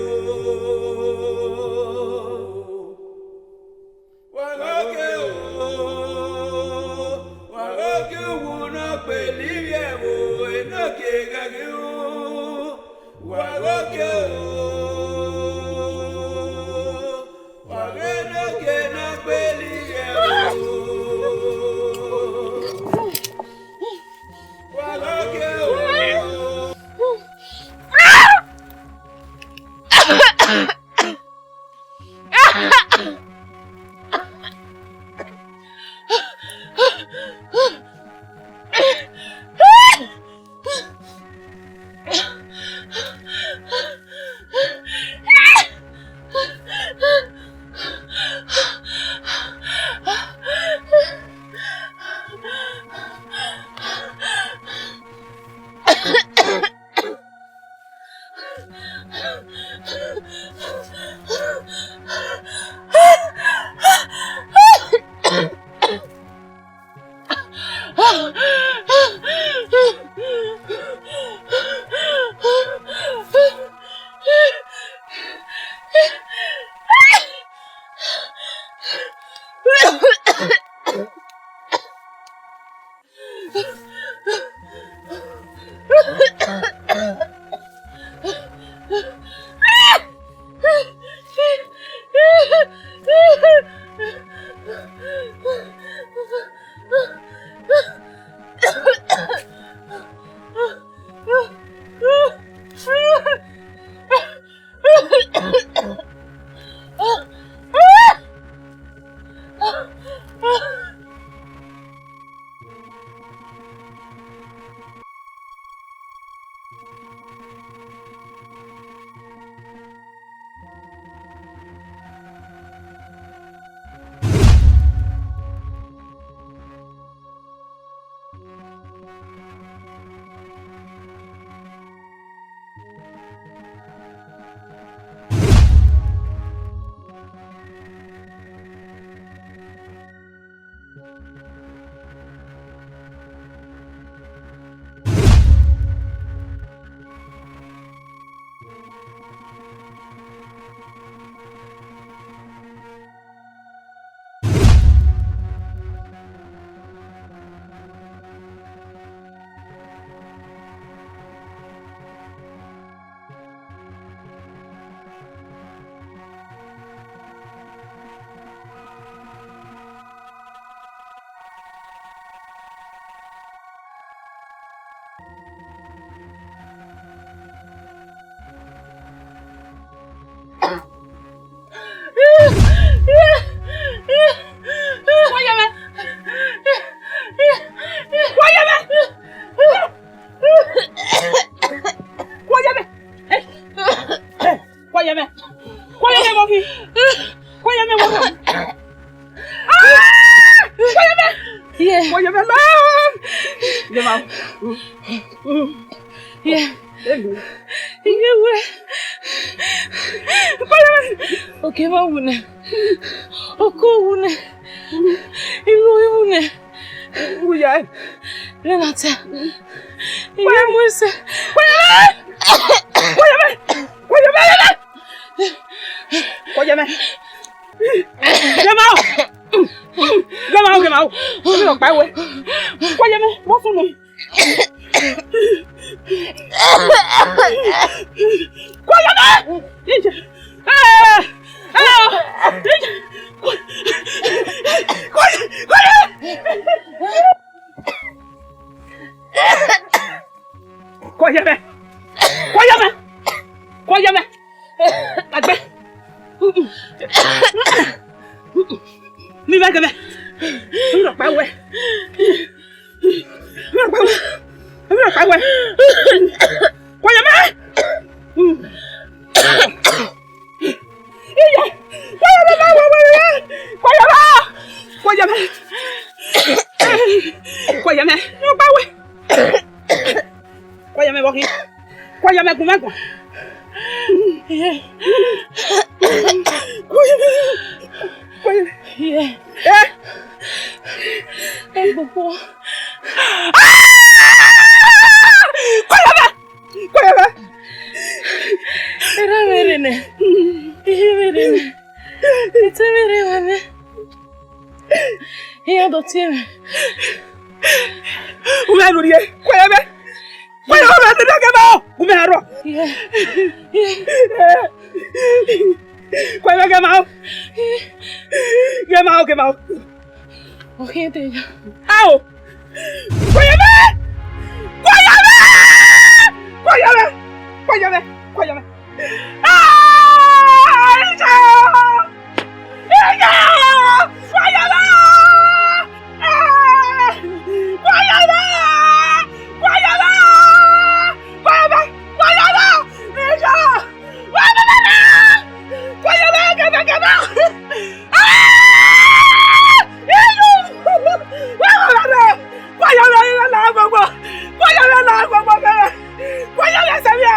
Wa ghe ogie o, wa ghe ogie uwu ne ọ gbele ivbi ẹvbo, ne ogie gha ghi ru. Wa ghe ogie o, wa ghe ne ogie ne ọ gbele ivbi ẹvbo. Wa ghe ogie o. Kua ye mwẹ vbọ khin. Kua ye mwẹ vbọ khin. Ah! Kua ye mwẹ. Yeah. Kua ye mwẹ la. Ye ma. Yeah. Elu. Iye wẹ. Kua ye mwẹ. Oke ma wu nẹ. Oko wu nẹ. Iru iwu nẹ. Uya. Renata. Iye mu ẹsẹ. Kua ye mwẹ. Kua ye mwẹ. Kua ye mwẹ. Kua ye mwẹ. Gẹmao. Gẹmao, gẹmao. Emwi rhọkpa wẹ. Kua ye mwẹ. Vbọ sunu. Kua ye mwẹ. Ije. Eh, eh, ije. Kua, kua, kua ye. Kua ye mwẹ. Kua ye mwẹ. Kua ye mwẹ. Agbe. Mi vbe gẹmẹ. Mi rọ pa wẹ. Mi rọ pa wẹ. Mi rọ pa wẹ. Kua ye mwẹ. Iye. Kua ye mwẹ, kua ye mwẹ. Kua ye mwẹ. Kua ye mwẹ. Kua ye mwẹ. Mi rọ pa wẹ. Kua ye mwẹ vbọ khin. Kua ye mwẹ gun mwẹ guan. Kua ye mwẹ. Kua ye mwẹ. Eh. Egbogbo. Ah! Kua ye mwẹ. Kua ye mwẹ. Erha mwẹ rre nẹ. Iye mwẹ rre nẹ. Ete mwẹ rre emwa nẹ. Iran do tie mwẹ. U mwẹ rhie, kua ye mwẹ. Kua ye mwẹ, ne gẹmao. U mwẹ arọ. Iye. Iye. Kua ye mwẹ gẹmao. Gẹmao, gẹmao. Ọ khian te ya. Ao. Kua ye mwẹ. Kua ye mwẹ. Kua ye mwẹ. Kua ye mwẹ. Kua ye mwẹ. Ah, Ija! Ija! Kua ye mwẹ! Ah! Kua ye mwẹ! Kua ye mwẹ! Kua ye mwẹ! Kua ye mwẹ! Ija! Kua ye mwẹ! Kua ye mwẹ, gẹdẹgẹdẹ! Ah! Iju! Kua ye mwẹ! Kua ye mwẹ, la gbogbo! Kua ye mwẹ, la gbogbo! Kua ye mwẹ, sẹ vbe!